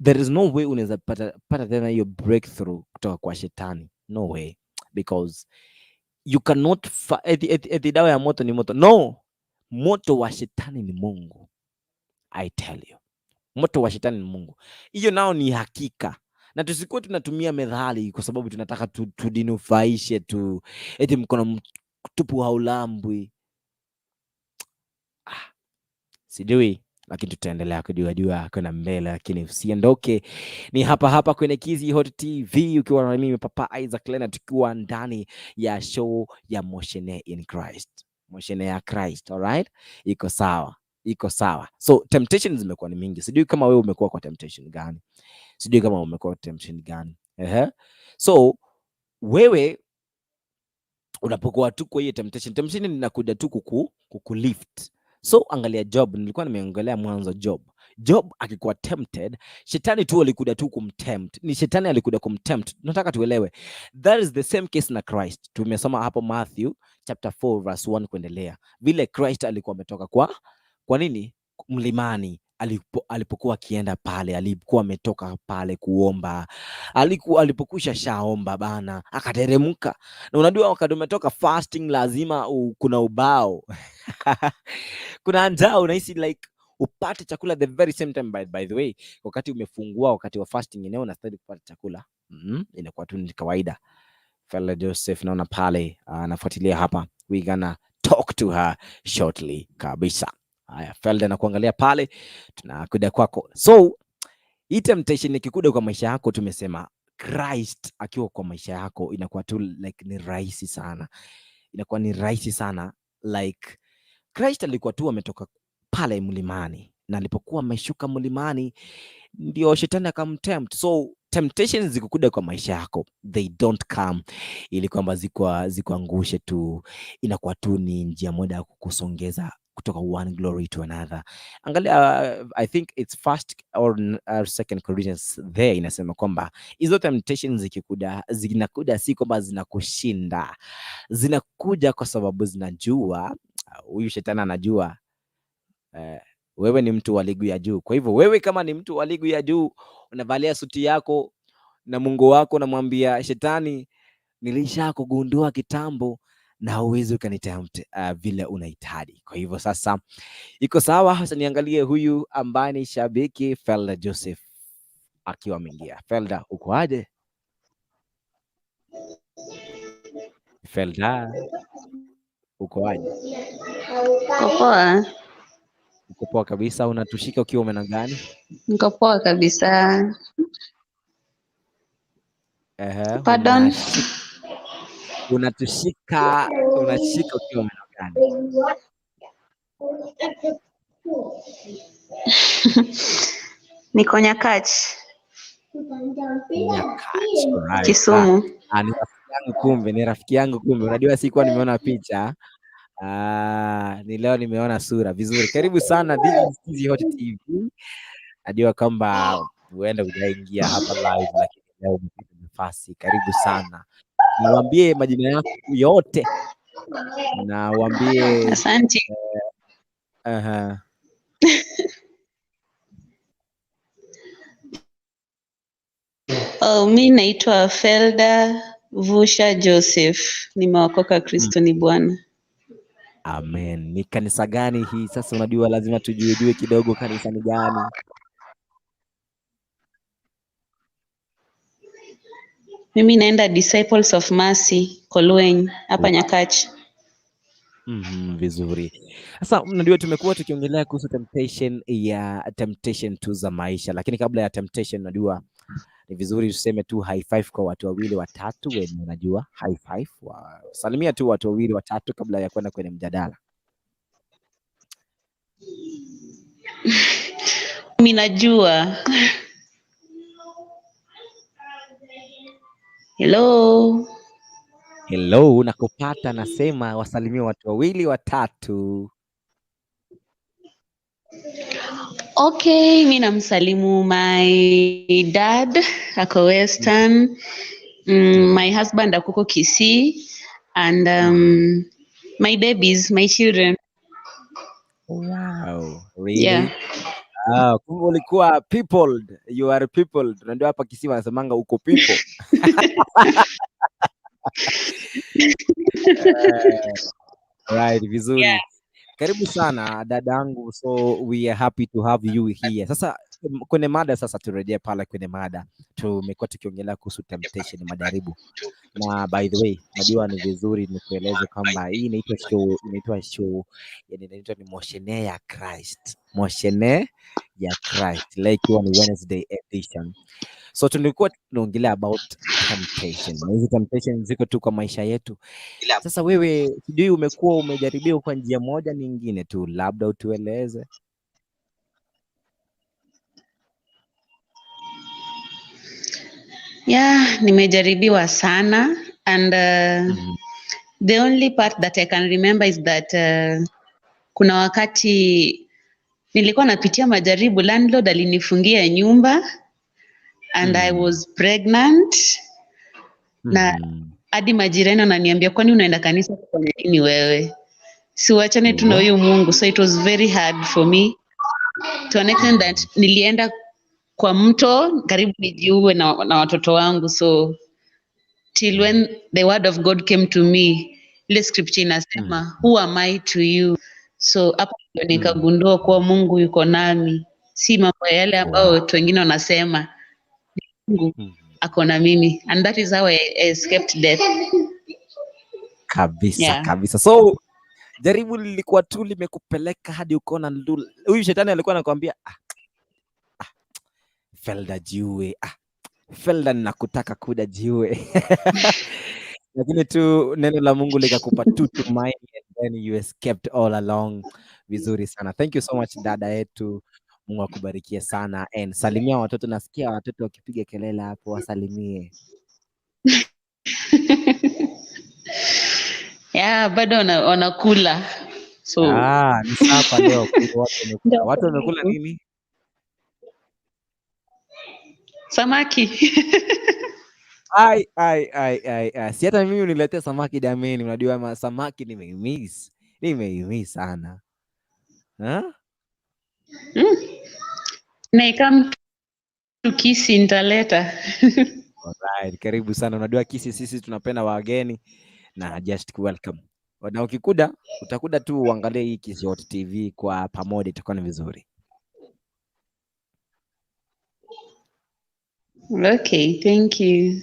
there is no way unaweza pata tena hiyo breakthrough kutoka kwa shetani. No way, because you cannot eti dawa ya moto ni moto. No, moto wa shetani ni Mungu. I tell you, moto wa shetani ni Mungu. Hiyo nao ni hakika, na tusikuwe tunatumia methali kwa sababu tunataka tujinufaishe tu, eti mkono mtupu haulambwi. Ah, sijui, lakini tutaendelea kujua jua kwenda mbele, lakini usiondoke, ni hapa hapa kwenye Kizi Hot TV ukiwa na mimi Papa Isaac Leonard, tukiwa ndani ya show ya Moshene in Christ, Moshene ya Christ. Alright, iko sawa, iko sawa. So temptation zimekuwa ni mingi, sijui kama wewe umekuwa kwa temptation gani, sijui kama umekuwa kwa temptation gani. Ehe. So wewe unapokuwa tu kwa hiyo temptation, temptation inakuja tu kukulift. So angalia Job, nilikuwa nimeongelea mwanzo Job. Job akikuwa tempted, shetani tu alikuja tu kumtempt. Ni shetani alikuja kumtempt. Nataka tuelewe. That is the same case na Christ. Tumesoma hapo Matthew chapter 4 verse 1 kuendelea. Vile Christ alikuwa ametoka kwa nini? Mlimani alipokuwa akienda pale, alikuwa ametoka pale kuomba. Alipokwisha shaomba bana, akateremka. Na unajua wakati umetoka fasting lazima kuna ubao. Kuna njaa, unahisi like Upate chakula the very same time. By the way, wakati umefungua, wakati wa fasting yenyewe unastahili kupata chakula. Inakuwa tu ni kawaida. Felda Joseph naona pale anafuatilia hapa. We gonna talk to her shortly kabisa. Haya, Felda nakuangalia pale, tunakuja kwako. So hii temptation ikikuja kwa maisha yako, tumesema Christ akiwa kwa maisha yako inakuwa tu like ni rahisi sana, inakuwa ni rahisi sana. Like Christ alikuwa tu ametoka pale mlimani, na alipokuwa ameshuka mlimani ndio shetani akamtempt. So temptations zikikuja kwa maisha yako, they don't come ili kwamba zikuangushe tu, inakuwa tu ni njia moja ya kukusongeza kutoka one glory to another. Angalia, I think it's first or second Corinthians there inasema kwamba hizo temptations zikikuja, zinakuja si kwamba zinakushinda, zinakuja kwa sababu zinajua, huyu shetani anajua wewe ni mtu wa ligi ya juu. Kwa hivyo wewe kama ni mtu wa ligi ya juu, unavalia suti yako na Mungu wako, unamwambia shetani, nilisha kugundua kitambo na huwezi ukanitempt vile unahitaji. Kwa hivyo sasa iko sawa. Sasa niangalie huyu ambaye ni shabiki Felda Joseph akiwa ameingia. Felda, uko aje? Felda, uko aje? Niko poa. Uko poa kabisa. Unatushika ukiwa umena gani? Niko poa kabisa. Ehe, Pardon? Unatushika, unashika ukiwa umena gani? Niko Nyakach. Nyakach, right. Kisumu. Ni rafiki yangu kumbe, ni rafiki yangu kumbe. Unajua sikuwa nimeona picha. Ni leo nimeona sura vizuri. Karibu sana, this is Kizi Hot TV. Najua kwamba huenda hujaingia hapa live, lakini leo umepata nafasi. Karibu sana. Niwaambie majina yako yote na uambie. Asante. Oh, mi naitwa Felda Vusha Joseph. Nimeokoka, Kristo ni Bwana. Amen. Ni kanisa gani hii sasa? Unajua lazima tujue kidogo kanisa ni gani. Mimi naenda Disciples of Mercy Kolweny hapa Nyakach. Vizuri. Sasa unajua tumekuwa tukiongelea kuhusu temptation ya temptation tu za maisha, lakini kabla ya temptation, unajua ni vizuri tuseme tu high five kwa watu wawili watatu wenye unajua high five, salimia tu watu wawili watatu kabla ya kwenda kwenye mjadala. Mimi najua. Hello. Hello, nakupata, nasema wasalimie watu wawili watatu. Okay, mi namsalimu my dad ako Western, my husband akuko Kisii, and my babies, my children. Wow, really? Yeah. Kumbe ulikuwa peopled. You are peopled. Unajua hapa Kisii wanasemanga uko people. Right, vizuri. Yeah. Karibu sana dadangu, so we are happy to have you here. Sasa kwenye mada sasa, turejee pale kwenye mada. Tumekuwa tukiongelea kuhusu temptation, majaribu. Na by the way, najua ni vizuri nikueleze kwamba hii inaitwa show, inaitwa show, yani inaitwa ni Moshene ya Christ. Moshene ya Christ. Leo ikiwa ni Wednesday edition. So tulikuwa tunaongelea about temptation. Na hizi temptation ziko tu kwa maisha yetu. Sasa wewe sijui umekuwa umejaribiwa kwa njia moja nyingine tu, labda utueleze. Yeah, nimejaribiwa sana and the only part that I can remember is that kuna wakati nilikuwa napitia majaribu, landlord alinifungia nyumba and I was pregnant na hadi majirani wananiambia, kwani unaenda kanisa kufanya nini wewe? Si uachane tu na huyu Mungu. So it was very hard for me to an extent that nilienda kwa mto karibu nijiue na watoto wangu. So till when the word of God came to me, ile scripture inasema, who am I to you? So hapo Ndio nikagundua kuwa Mungu yuko nami, si mambo yale ambayo watu wengine wanasema. Mungu ako na mimi, and that is how I escaped death. Kabisa. Yeah. Kabisa. So jaribu lilikuwa tu limekupeleka hadi ukaona huyu shetani alikuwa anakuambia, "Ah, ah, Felda jiue, ah, Felda nakutaka kuda jiue," lakini tu neno la Mungu likakupa tu tumaini and then you escaped all along. Vizuri sana. Thank you so much, dada yetu. Mungu akubarikie sana, and salimia watoto. Nasikia watoto wakipiga kelele hapo, wasalimie. Yeah, bado wanakula. So Ah, ni supper leo, kwa hivyo watu wamekula. Ndio. Watu wamekula nini? Samaki. Ai, ai, ai, ai, ai. Si hata mimi uniletee samaki jameni, unajua samaki nimeimiss. Nimeimiss sana. Ha? Na ikam to Kisii nitaleta. Alright, karibu sana. Unajua Kisii sisi tunapenda wageni na just welcome. Na ukikuda, utakuda tu uangalie hii Kisii Hot TV kwa pamoja, itakuwa ni vizuri. Okay, thank you.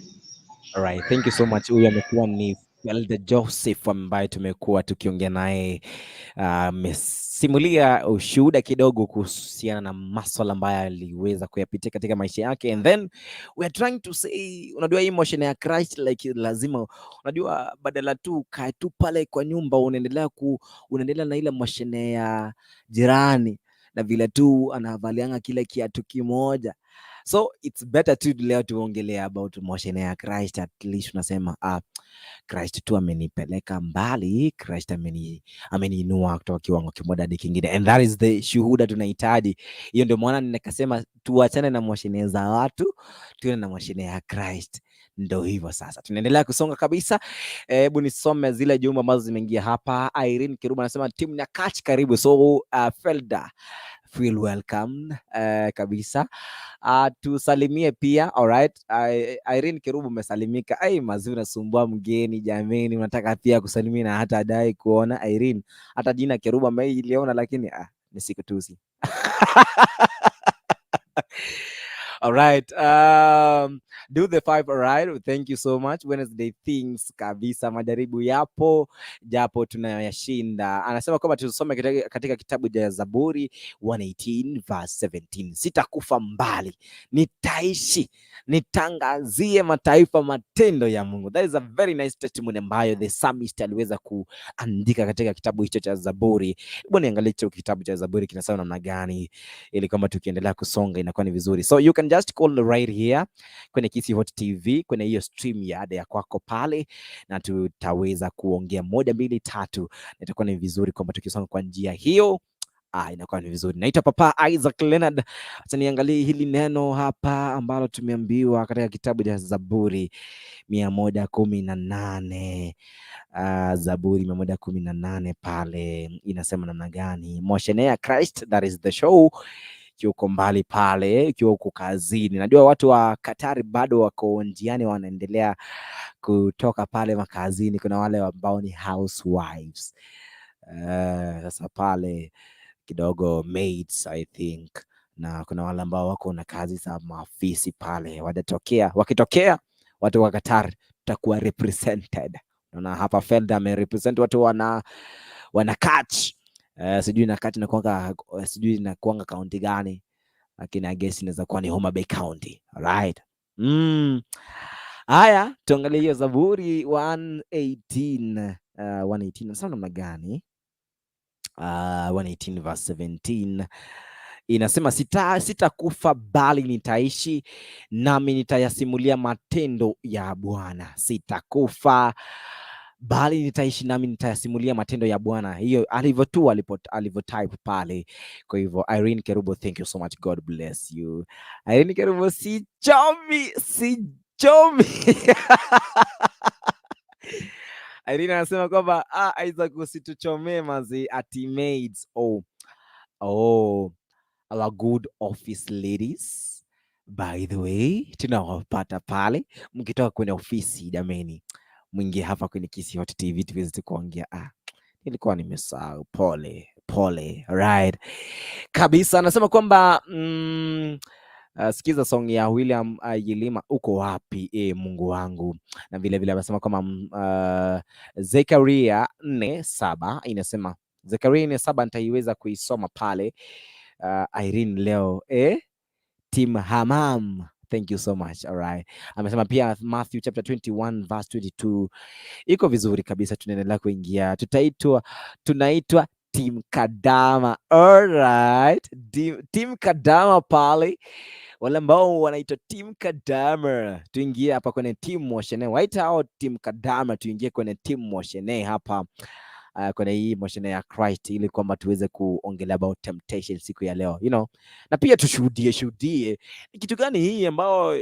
Alright, thank you so much. Huyu amekuwa ni Felda Joseph ambaye tumekuwa tukiongea naye, amesimulia ushuhuda kidogo kuhusiana na maswala ambayo aliweza kuyapitia katika maisha yake, and then we are trying to say, unajua hii motion ya Christ like lazima, unajua badala tu kae tu pale kwa nyumba unaendelea na ile motion ya jirani na vile tu anavalianga kile kiatu kimoja, so it's better tu leo tuongelea about motion ya Christ. At least unasema, "Ah, Christ tu amenipeleka mbali, Christ ameniinua kutoka kiwango kimoja hadi kingine," and that is the shuhuda tunahitaji. Hiyo ndio maana nikasema tuachane na mashine za watu, tuende na mashine ya Christ. Ndo hivyo sasa, tunaendelea kusonga kabisa. Hebu nisome zile jumbe ambazo zimeingia hapa. Irene Kiruba anasema timu Nyakach karibu. So Felda, feel welcome kabisa. Tusalimie pia, alright. Irene Kirubu, umesalimika. Ai, mazuri, unasumbua mgeni jameni, unataka pia kusalimia na hata adai kuona Irene. Hata jina Kirubu ameiliona, lakini ah, nisikutusi. All right. Do the five. All right. Thank you so much. Wednesday things kabisa, majaribu yapo japo tunayoyashinda. Anasema kwamba tusome katika kitabu cha Zaburi 118 verse 17. "Sitakufa mbali, nitaishi, nitangazie mataifa matendo ya Mungu." That is a very nice testimony ambayo the psalmist aliweza kuandika katika kitabu hicho cha Zaburi. Hebu niangalie hicho kitabu cha Zaburi kinasema namna gani, ili kwamba tukiendelea kusonga inakuwa ni vizuri. So you can just call right here kwenye Kisii Hot TV kwenye hiyo stream ya ada ya kwako pale, na tutaweza kuongea moja mbili tatu, na itakuwa ni vizuri kwamba tukisonga kwa njia hiyo. Ah, inakuwa ni vizuri. Naitwa Papa Isaac Leonard. Acha niangalie hili neno hapa ambalo tumeambiwa katika kitabu cha Zaburi 118. Zaburi 118 pale inasema namna gani? Motionea Christ, that is the show. Ikiwa uko mbali pale, ikiwa uko kazini, najua watu wa Katari bado wako njiani, wanaendelea kutoka pale makazini. Kuna wale ambao ni housewives. Sasa pale kidogo maids, I think, na kuna wale ambao wako na kazi za maafisi pale wajatokea. Wakitokea watu wa Qatar tutakuwa represented. Naona hapa Felda amerepresent watu wana catch, sijui na catch inakuanga, sijui inakuanga kaunti gani, lakini I guess inaweza kuwa ni Homa Bay County. Alright. Haya, tuangalie hiyo Zaburi 118, 118 nasema namna gani? 118 verse 17 inasema, "Sitakufa bali nitaishi, nami nitayasimulia matendo ya Bwana." Sitakufa bali nitaishi, nami nitayasimulia matendo ya Bwana. Hiyo alivyo tu alivyo type pale. Kwa hivyo Irene Kerubo, thank you so much. God bless you. Irene Kerubo, sichomi, sichomi. Irene anasema kwamba, "Ah, Isaac, usituchomee mazi ati maids." Oh, our good office ladies. By the way, tunawapata pale mkitoka kwenye ofisi jameni, mwingie hapa kwenye Kisii Hot TV tuweze kuongea. Ah, nilikuwa nimesahau, pole. Pole. Right. Kabisa anasema kwamba sikiza song ya William Yilima, uko wapi e, Mungu wangu. Na vile vile amesema kwamba Zekaria 4:7 inasema, Zekaria 4:7 nitaiweza kuisoma pale. Irene leo Team Hamam, thank you so much. All right. Amesema pia Matthew chapter 21 verse 22 iko vizuri kabisa, tunaendelea kuingia, tunaitwa Team Kadama. All right. Team Kadama pale, wale ambao wanaitwa Team Kadama, tuingie hapa kwenye Team Moshene. Waita hao Team Kadama, tuingie kwenye Team Moshene hapa kwenye hii Moshene ya Christ, ili kwamba tuweze kuongelea about temptation siku ya leo, na pia tushuhudie shuhudie ni kitu gani hii ambao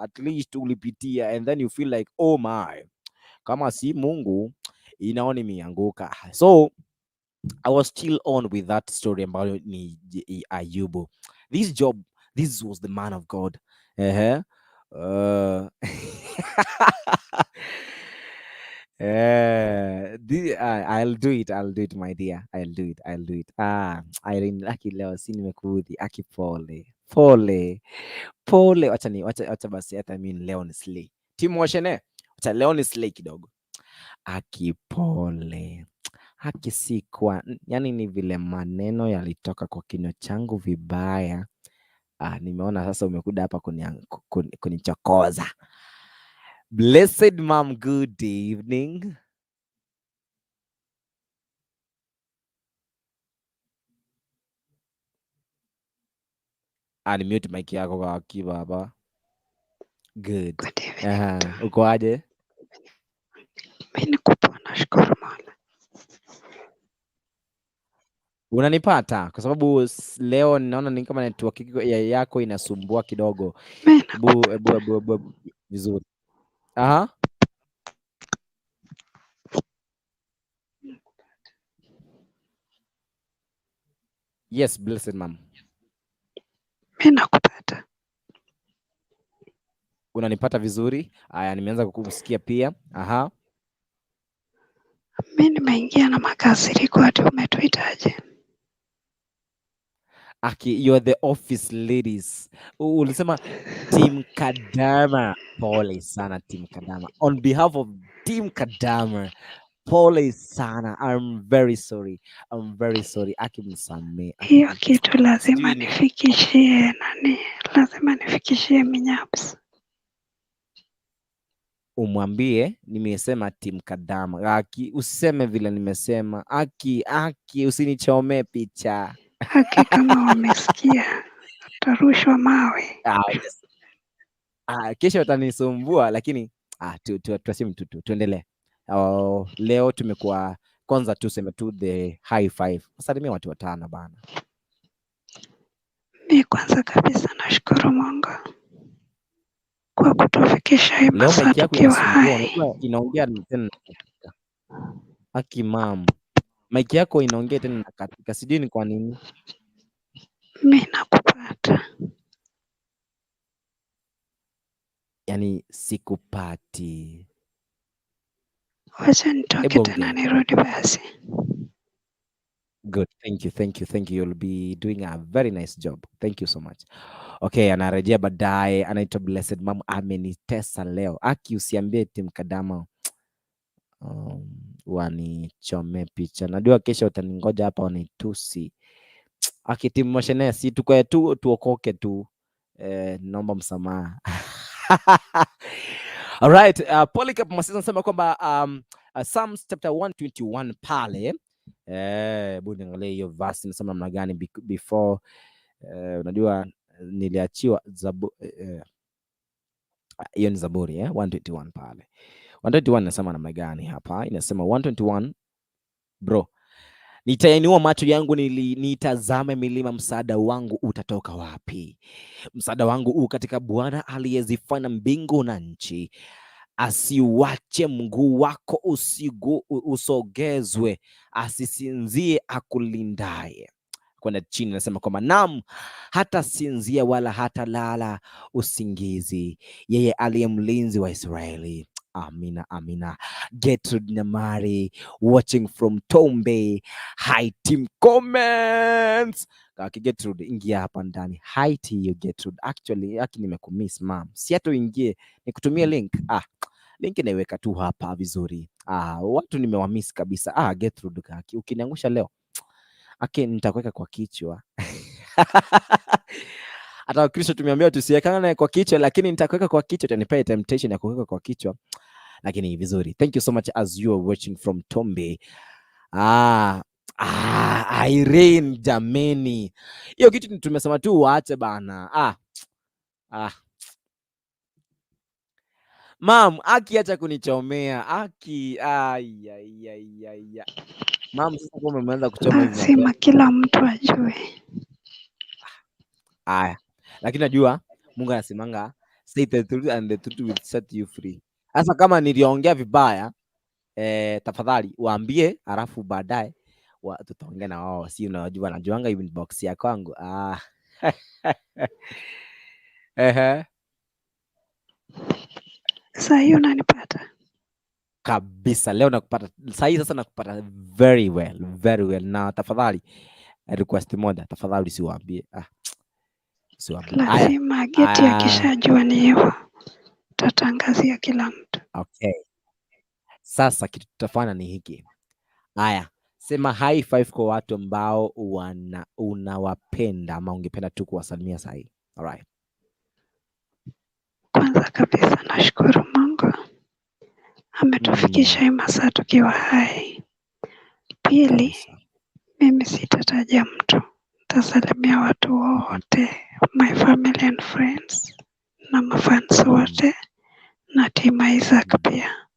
at least ulipitia and then you feel like, oh my, kama si Mungu inaona imeanguka. So I was still on with that story ambayo ni Ayubu. This Job, this was the man of God. I'll do it. I'll do it, my dear. I'll do it. I'll do it. Ah, Irene, aki leo si nimekuudhi. Aki pole. Pole. Pole. Wacha basi hata mimi leo ni slay. Team Washene. Wacha leo ni slay kidogo. Aki pole. Haki si kwa, yani ni vile maneno yalitoka kwa kinywa changu vibaya. Ah, nimeona sasa umekuja hapa kunichokoza. Blessed mom, good evening. Unmute mic yako kwa kibaba. Good. Good evening. Aha, uko aje? Mimi niko poa, nashukuru Mola. Unanipata? Kwa sababu leo ninaona ni kama network yako inasumbua kidogo. Mimi Ebu, nakupata. ebu, ebu, ebu, ebu, vizuri. Aha. Yes, blessed mom. Mimi nakupata. Unanipata vizuri? Aya, nimeanza kukusikia pia. Aha. Mimi nimeingia na makasiriko ati umetuitaje? Aki, you are the office ladies. Ulisema Team Kadama. Pole sana Team Kadama. On behalf of Team Kadama, pole sana. I'm very sorry. I'm very sorry. Aki msamee. Aki, Hiyo kitu lazima sijui ni nifikishie nani? Lazima nifikishie Minyaps. Umwambie nimesema Team Kadama. Aki, usiseme vile nimesema. Aki, aki, usinichome picha. Haki kama wamesikia tarushwa mawe. Ah, yes. Ah, kesho watanisumbua lakini tuaseme tu tuendelee. Oh, leo tumekuwa kwanza tuseme tu the high five. Salimia watu watano bana. Mi kwanza kabisa nashukuru Mungu kwa kutufikisha hii Leo masaa mic yako tukiwa inasumbua, hai. unajua inaongea tena nakatika. Aki mam, mic yako inaongea tena nakatika, sijui ni kwa nini. Mi nakupata. Yani sikupati. Wacha nitoke Hebu tena ongea. nirudi basi. Good. Thank you. Thank you. Thank you. You'll be doing a very nice job. Thank you so much. Okay, anarejea baadaye. Anaitwa Blessed Mom. Amenitesa leo. Aki, usiambie Team Kadama wanichome picha. Najua kesho utaningoja hapa wanitusi. Aki Team Moshene, si tukae tu tuokoke tu. Naomba msamaha. All right, Polycarp Masisa anasema kwamba Psalms chapter 121 pale. Hebu niangalie hiyo verse inasema namna gani before unajua niliachiwa hiyo ni Zaburi 121 pale. 121 inasema namna gani hapa? Inasema 121 bro. Nitainua macho yangu nitazame milima, msaada wangu utatoka wapi? Msaada wangu u katika Bwana aliyezifanya mbingu na nchi. Asiuache mguu wako usogezwe, asisinzie akulindaye. Kwenda chini nasema kwamba naam, hata sinzia wala hata lala usingizi, yeye aliye mlinzi wa Israeli. Amina, amina. Gertrude Nyamari watching from Tombe. Hi team comments. Kaki Gertrude, ingia hapa ndani. Hi to you, Gertrude. Actually, aki nimekumiss, mam. Si hata uingie nikutumie link. Ah, link naiweka tu hapa vizuri. Ah, watu nimewamiss kabisa. Ah, Gertrude kaki, ukiniangusha leo aki nitakuweka kwa kichwa. Hata Wakristo tumeambiwa tusiwekane kwa kichwa, lakini nitakuweka kwa kichwa, utanipea temptation ya kuweka kwa kichwa, lakini vizuri. Thank you so much as you are watching from Tombe. Ah, ah, Irene jameni, hiyo kitu tumesema tu uache bana. Ah, ah. Mam, aki acha kunichomea aki. Ai, ai, ai, ai, ai. Mam, sasa kama umeanza kuchoma hivi Lazima mapema. Kila mtu ajue. Aya, lakini najua Mungu anasemanga, "Say the truth and the truth will set you free." Sasa kama niliongea vibaya, tafadhali waambie, alafu baadaye tutaongea na wao. Si unajua najuanga inbox ya kwangu. Ah. Ehe. Saa hii unanipata? Kabisa, leo nakupata sahii, sasa nakupata very well, very well. Na tafadhali, request moja, tafadhali usiwaambie. Ah, usiwaambie. Aya. Lazima Geti Ah. akishajua ni hivyo, tatangazia kila mtu. Okay. Sasa kitu tutafanya ni hiki. Aya, sema high five kwa watu ambao unawapenda ama ungependa tu kuwasalimia sahi. Alright. Kwanza kabisa nashukuru Mungu ametufikisha hii masaa tukiwa hai. Pili, mimi sitataja mtu, nitasalimia watu wote, my family and friends na mafans wote na team Isaac pia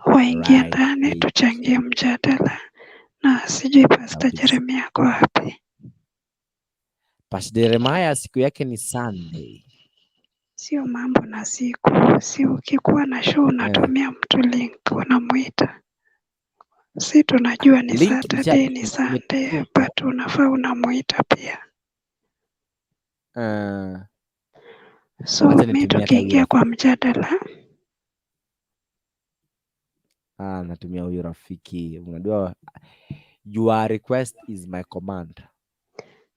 waingie ndani tuchangie mjadala, na sijui Pastor Jeremia ako wapi? Pastor Jeremiah siku yake ni Sunday. Sio mambo na siku, si ukikuwa na show unatumia mtu link, unamuita. Si tunajua ni Link Saturday, ni Sunday, but unafaa unamuita pia. So Wacha mi nitumie hata huyu tukiingia rafiki. Kwa mjadala. Ah, natumia huyu rafiki. Unajua your request is my command.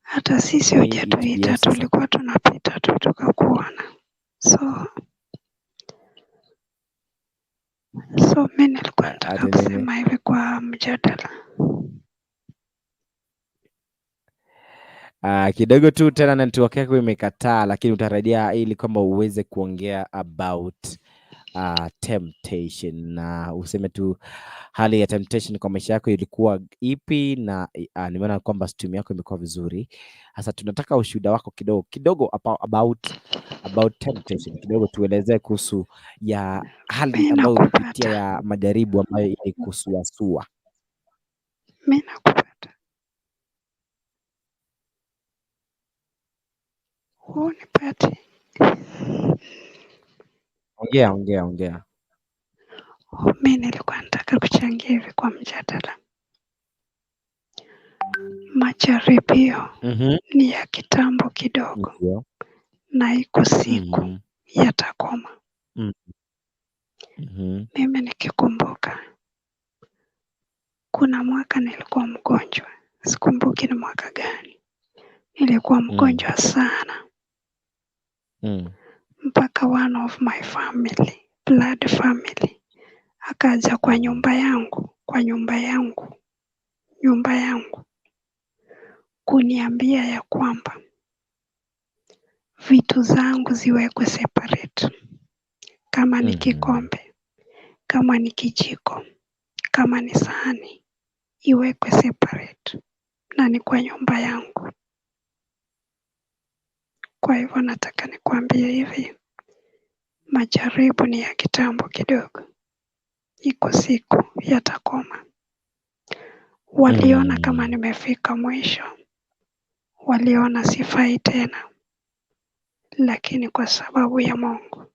Hata sisi May it be hujatuita, sasa. Tulikuwa tunapita tu tukakuona. So mi nilikuwa nataka Ati nini? Kusema hivi kwa mjadala. Kidogo tu tena network yako imekataa, lakini utarejea ili kwamba uweze kuongea about temptation na useme tu hali ya temptation kwa maisha yako ilikuwa ipi, na nimeona kwamba stream yako imekuwa vizuri. Sasa tunataka ushuhuda wako kidogo kidogo about temptation, kidogo tuelezee kuhusu ya hali Mi ambayo ulipitia nakupata, ya majaribu ambayo ilikusuasua. Mi nakupata. Hunipati? Ongea, ongea, ongea. Mi nilikuwa nataka kuchangia hivi kwa mjadala. Majaribio ni ya kitambo kidogo, na iko siku yatakoma. Mimi nikikumbuka, kuna mwaka nilikuwa mgonjwa, sikumbuki ni mwaka gani. Nilikuwa mgonjwa sana mpaka one of my family, blood family, akaja kwa nyumba yangu, kwa nyumba yangu, nyumba yangu kuniambia ya kwamba vitu zangu ziwekwe separate, kama ni kikombe, kama ni kijiko, kama ni sahani iwekwe separate, na ni kwa nyumba yangu. Kwa hivyo nataka nikuambie hivi, majaribu ni ya kitambo kidogo, iko siku yatakoma. Waliona kama nimefika mwisho, waliona sifai tena, lakini kwa sababu ya Mungu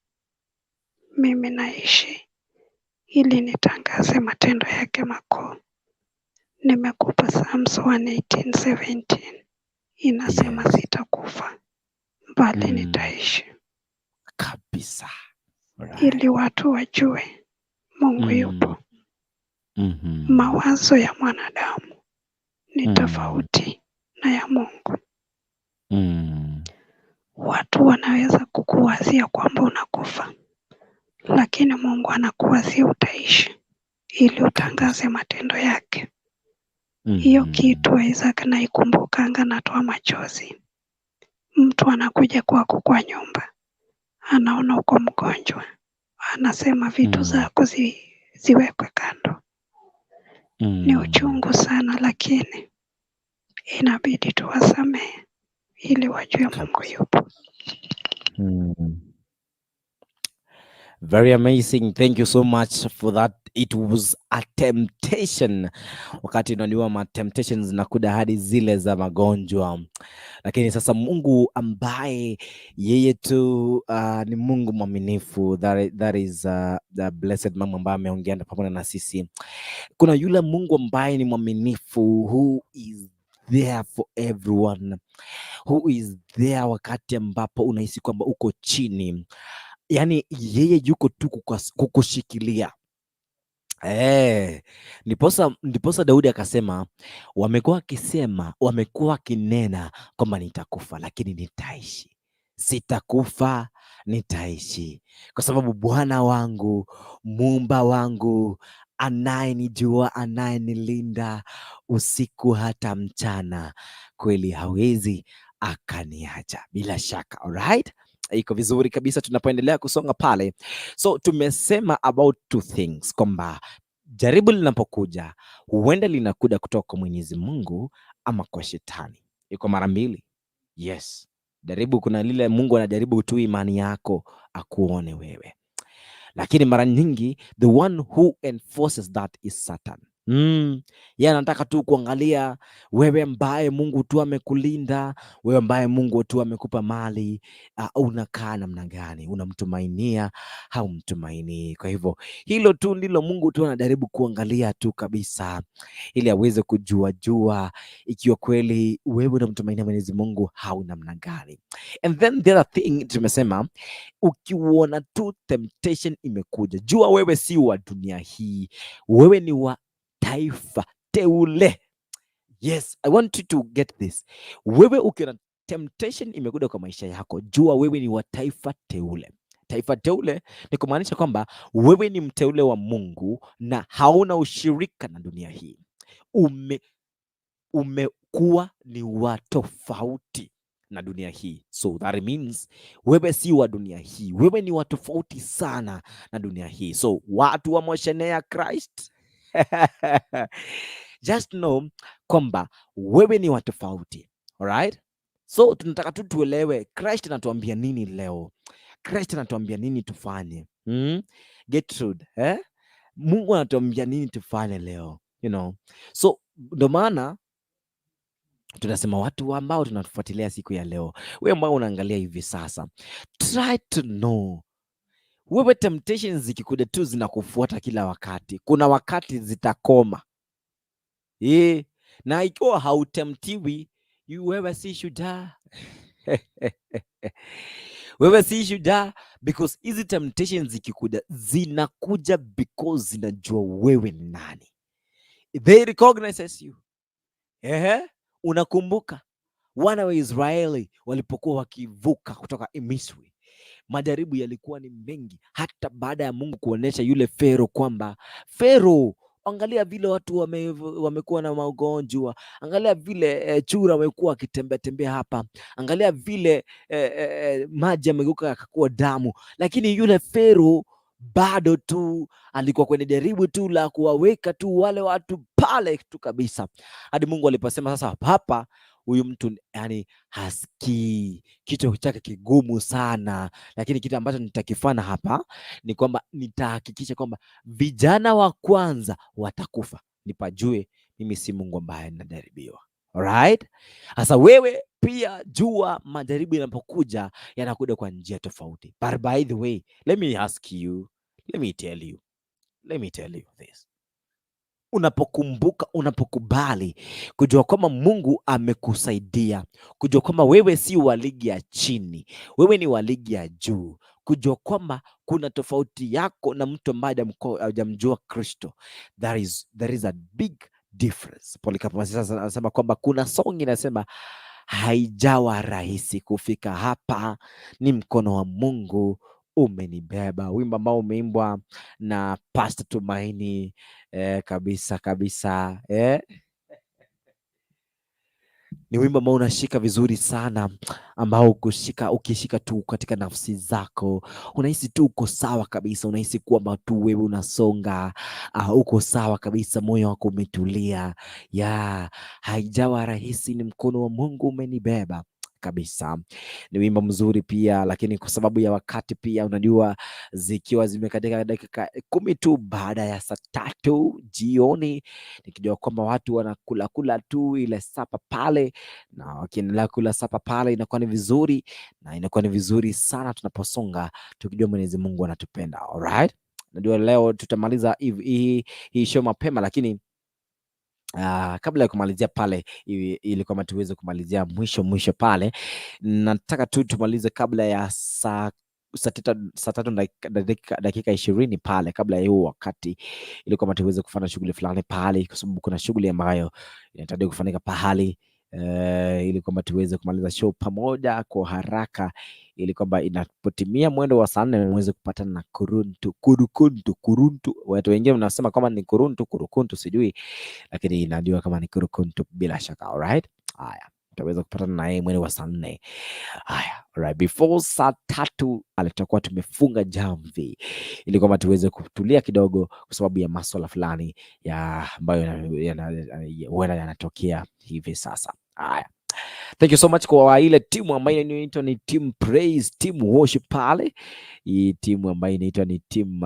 mimi naishi ili nitangaze matendo yake makuu. Nimekupa Psalms 118:17 inasema sitakufa bali nitaishi. Kabisa. Ili watu wajue Mungu yupo. Mawazo ya mwanadamu ni tofauti na ya Mungu. Watu wanaweza kukuwazia kwamba unakufa, lakini Mungu anakuwazia utaishi ili utangaze matendo yake. Hiyo kitu, Isaac, naikumbukanga, natoa machozi. Mtu anakuja kwako kwa nyumba, anaona uko mgonjwa, anasema vitu zako ziwekwe kando. Ni uchungu sana, lakini inabidi tuwasamehe ili wajue Mungu yupo. Very amazing. Thank you so much for that. It was a temptation. Wakati unajua ma temptations zinakuja hadi zile za magonjwa, lakini sasa Mungu ambaye yeye tu ni Mungu mwaminifu, that is the blessed mama ambaye ameongea pamoja na sisi. Kuna yule Mungu ambaye ni mwaminifu, who is there for everyone, who is there wakati ambapo unahisi kwamba uko chini, yaani yeye yuko tu kukushikilia. Ndiposa Daudi akasema, wamekuwa wakisema, wamekuwa wakinena kwamba nitakufa, lakini nitaishi. Sitakufa, nitaishi, kwa sababu Bwana wangu, muumba wangu, anayenijua, anayenilinda usiku hata mchana, kweli hawezi akaniacha. Bila shaka, alright? Iko vizuri kabisa tunapoendelea kusonga pale. So tumesema about two things, kwamba jaribu linapokuja huenda linakuja kutoka kwa Mwenyezi Mungu ama kwa shetani. Iko mara mbili. Yes. Jaribu, kuna lile Mungu anajaribu tu imani yako akuone wewe, lakini mara nyingi the one who enforces that is Satan. Yeye anataka tu kuangalia wewe ambaye Mungu tu amekulinda, wewe ambaye Mungu tu amekupa mali, unakaa namna gani? Unamtumainia, haumtumainii? Kwa hivyo hilo tu ndilo Mungu tu anajaribu kuangalia tu kabisa, ili aweze kujua jua ikiwa kweli wewe unamtumainia Mwenyezi Mungu au namna gani. And then the other thing tumesema, ukiuona tu temptation imekuja, jua wewe si wa dunia hii, wewe ni wa taifa teule. Yes, I want you to get this. Wewe ukiona temptation imekuja kwa maisha yako, jua wewe ni wa taifa teule. Taifa teule ni kumaanisha kwamba wewe ni mteule wa Mungu na hauna ushirika na dunia hii. Umekuwa ni wa tofauti na dunia hii. So that means wewe si wa dunia hii, wewe ni wa tofauti sana na dunia hii. So watu wa Moshenea Christ, just know kwamba wewe ni wa tofauti. Alright? So tunataka tu tuelewe Christ anatuambia nini leo. Christ anatuambia nini tufanye? Gertrude, eh? Mungu anatuambia nini tufanye leo? So ndo maana tunasema watu ambao tunatufuatilia siku ya leo, wewe ambao unaangalia hivi sasa, try to know wewe temptations zikikuja tu zinakufuata kila wakati, kuna wakati zitakoma. Na ikiwa hautemptiwi, wewe si shujaa. Wewe si shujaa because hizi temptations zikikuja zinakuja because zinajua wewe ni nani. They recognizes you. Ehe, unakumbuka wana wa Israeli walipokuwa wakivuka kutoka Misri, majaribu yalikuwa ni mengi, hata baada ya Mungu kuonyesha yule Fero kwamba Fero, angalia vile watu wamekuwa na magonjwa, angalia vile chura wamekuwa wakitembea tembea hapa, angalia vile maji yamegeuka yakakuwa damu, lakini yule Fero bado tu alikuwa kwenye jaribu tu la kuwaweka tu wale watu pale tu kabisa, hadi Mungu aliposema sasa, hapa huyu mtu yani hasikii, kichwa chake kigumu sana, lakini kitu ambacho nitakifanya hapa ni kwamba nitahakikisha kwamba vijana wa kwanza watakufa, nipajue mimi si Mungu ambaye ninajaribiwa. Alright? Sasa wewe pia jua majaribu yanapokuja yanakuja kwa njia tofauti. But by the way, let me ask you, let me tell you, let me tell you this. Unapokumbuka, unapokubali kujua kwamba Mungu amekusaidia, kujua kwamba wewe si wa ligi ya chini, wewe ni wa ligi ya juu, kujua kwamba wewe ni mteule, Kujua kwamba kuna tofauti yako na mtu ambaye hajamjua Kristo. There is a big difference. Polycarp Masisa anasema kwamba kuna song inasema, "Haijawa rahisi kufika hapa, ni mkono wa Mungu umenibeba," wimbo ambao umeimbwa na Pastor Tumaini, kabisa kabisa, eh? Ni wimbo ambao unashika vizuri sana, ambao ukishika tu katika nafsi zako unahisi tu uko sawa kabisa, unahisi kwamba tu wewe unasonga, uko sawa kabisa, moyo wako umetulia. Ya, "Haijawa rahisi, ni mkono wa Mungu umenibeba" kabisa. Ni wimbo mzuri pia, lakini kwa sababu ya wakati pia, unajua zikiwa zimekatika dakika 10 tu baada ya saa 3 jioni, nikijua kwamba watu wanakula kula tu ile supper pale, na wakiendelea kula supper pale inakuwa ni vizuri, na inakuwa ni vizuri sana tunaposonga tukijua Mwenyezi Mungu anatupenda. Alright, najua leo tutamaliza hii show mapema, lakini kabla ya kumalizia pale ili kwamba tuweze kumalizia mwisho mwisho pale, nataka tu tumalize kabla ya saa 3 dakika 20 pale, kabla ya huo wakati, ili kwamba tuweze kufanya shughuli fulani pale, kwa sababu kuna shughuli ambayo inatarajiwa kufanyika pahali, ili kwamba tuweze kumaliza show pamoja kwa haraka, ili kwamba inapotimia mwendo wa saa 4 muweze kupatana na kuruntu kurukuntu kuruntu. Watu wengine mnasema kwamba ni kuruntu kurukuntu, sijui, lakini najua kama ni kurukuntu bila shaka. Alright, haya, tutaweza kupatana na yeye mwendo wa saa 4. Haya, alright, before saa 3 tutakuwa tumefunga jamvi ili kwamba tuweze kutulia kidogo, kwa sababu ya maswala fulani ya ambayo huenda yanatokea hivi sasa. Haya. Thank you so much kwa ile timu ambayo inaitwa ni Team Praise, Team Worship pale. Hii timu ambayo inaitwa ni team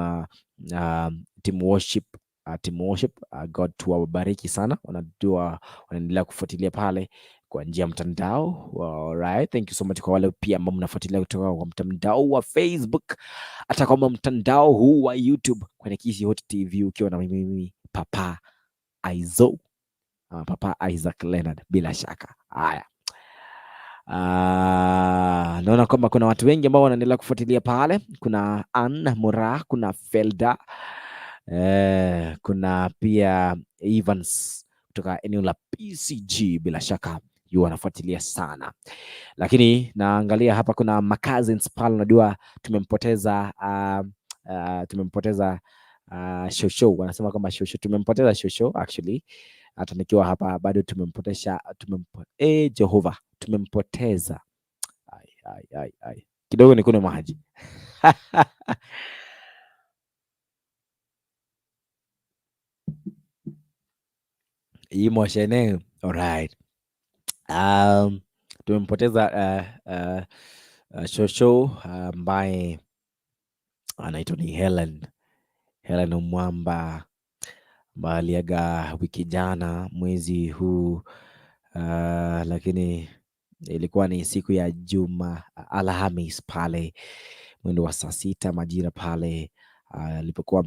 worship, team worship, God tuwabariki sana. Wanajua wanaendelea kufuatilia pale kwa njia ya mtandao. Alright, thank you so much kwa wale pia ambao mnafuatilia kutoka kwa mtandao wa Facebook, hata kama mtandao huu wa YouTube kwenye Kisii Hot TV ukiwa na mimi Papa Aizo, Papa Isaac Leonard bila shaka. Haya. Naona kwamba kuna watu wengi ambao wanaendelea kufuatilia pale. Kuna Ann Mura, kuna Felda, kuna pia Evans kutoka eneo la PCG, bila shaka yu wanafuatilia sana, lakini naangalia hapa kuna macousins pale, unajua tumempoteza Shosho, wanasema kwamba Shosho tumempoteza Shosho actually, hata nikiwa hapa bado tumempotesha Jehova tumempoteza. Ai, ai, ai, ai. Kidogo nikunywe maji. Imoshene. Alright. Tumempoteza Shosho ambaye anaitwa ni Helen Omwamba ambaye aliaga wiki jana mwezi huu, lakini ilikuwa ni siku ya Juma Alhamis pale mwendo wa saa 6 majira pale alipokuwa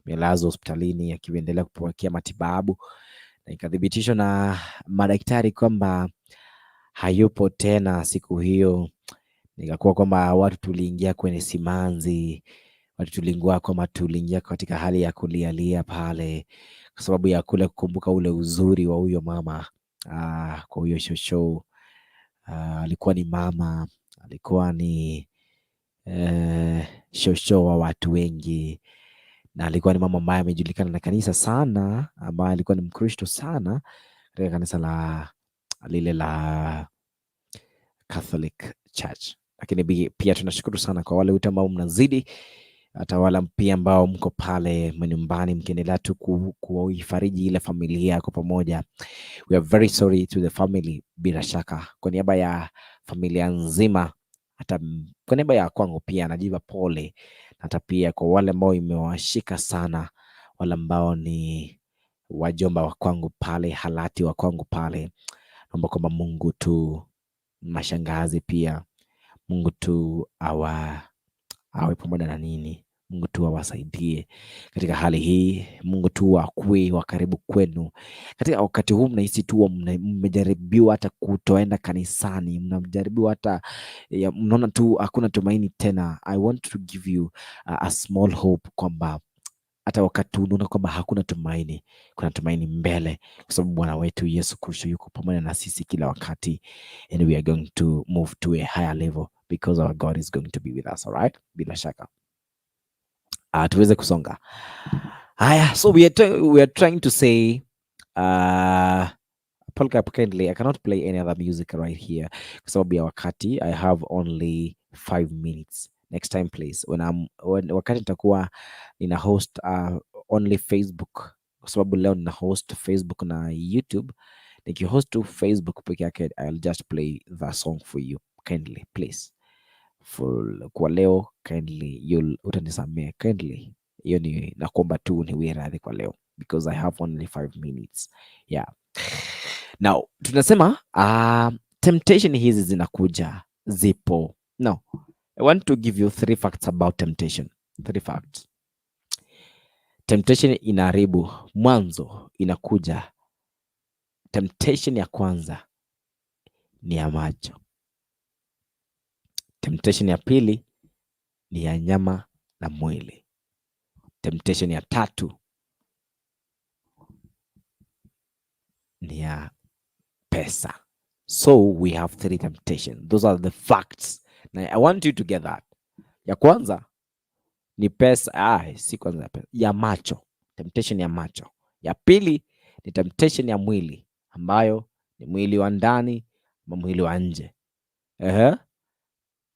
amelazwa hospitalini akiendelea kupokea matibabu, na ikathibitishwa na madaktari kwamba hayupo tena siku hiyo. Nikakuwa kwamba watu tuliingia kwenye simanzi, watu tuliingia kwamba tuliingia katika hali ya kulialia pale kwa sababu ya kule kukumbuka ule uzuri wa huyo mama, kwa huyo shosho. Alikuwa ni mama, alikuwa ni shosho wa watu wengi, na alikuwa ni mama ambaye amejulikana na kanisa sana, ambaye alikuwa ni Mkristo sana katika kanisa la lile la Catholic Church. Lakini pia tunashukuru sana kwa wale wote ambao mnazidi, hata wale pia ambao mko pale manyumbani mkiendelea tu kuifariji ile familia kwa pamoja. We are very sorry to the family, bila shaka kwa niaba ya familia nzima, hata kwa niaba ya kwangu pia najipa pole, hata pia kwa wale ambao imewashika sana, wale ambao ni wajomba wa kwangu pale, halati wa kwangu pale, naomba kwamba Mungu tu, mashangazi pia, Mungu tu awe pamoja na nini. Mungu tu awasaidie katika hali hii. Mungu tu akuwe wa karibu kwenu katika wakati huu. Mnahisi tu mmejaribiwa hata kutoenda kanisani, mnajaribiwa hata ya, mnaona tu hakuna tumaini tena. I want to give you a small hope kwamba hata wakati unaona kwamba hakuna tumaini, kuna tumaini mbele, kwa sababu Bwana wetu Yesu Kristo yuko pamoja na sisi kila wakati, and we are going to move to a higher level because our God is going to be with us. All right, bila shaka tuweze kusonga. Haya, so we are trying to say, Polycarp, kindly, I cannot play any other music right here kwa sababu ya wakati. I have only 5 minutes. Next time, please, when wakati nitakuwa nina host only Facebook, kwa sababu leo nina host Facebook na YouTube. Nikihost tu Facebook peke yake, I'll just play the song for you kindly, please. For kwa leo, kindly, you'll utanisamea kindly. Hiyo ni nakuomba tu niwie radhi kwa leo because I have only 5 minutes. Yeah. Now tunasema temptation hizi zinakuja, zipo. Now I want to give you three facts about temptation. Three facts. Temptation inaharibu. Mwanzo inakuja. Temptation ya kwanza ni ya macho. Temptation ya pili ni ya nyama na mwili. Temptation ya tatu ni ya pesa. So we have three temptations. Those are the facts. Now I want you to get that. Ya kwanza ni pesa, ah, si kwanza ya pesa, ya macho. Temptation ya macho. Ya pili ni temptation ya mwili ambayo ni mwili wa ndani ama mwili wa nje. Ehe.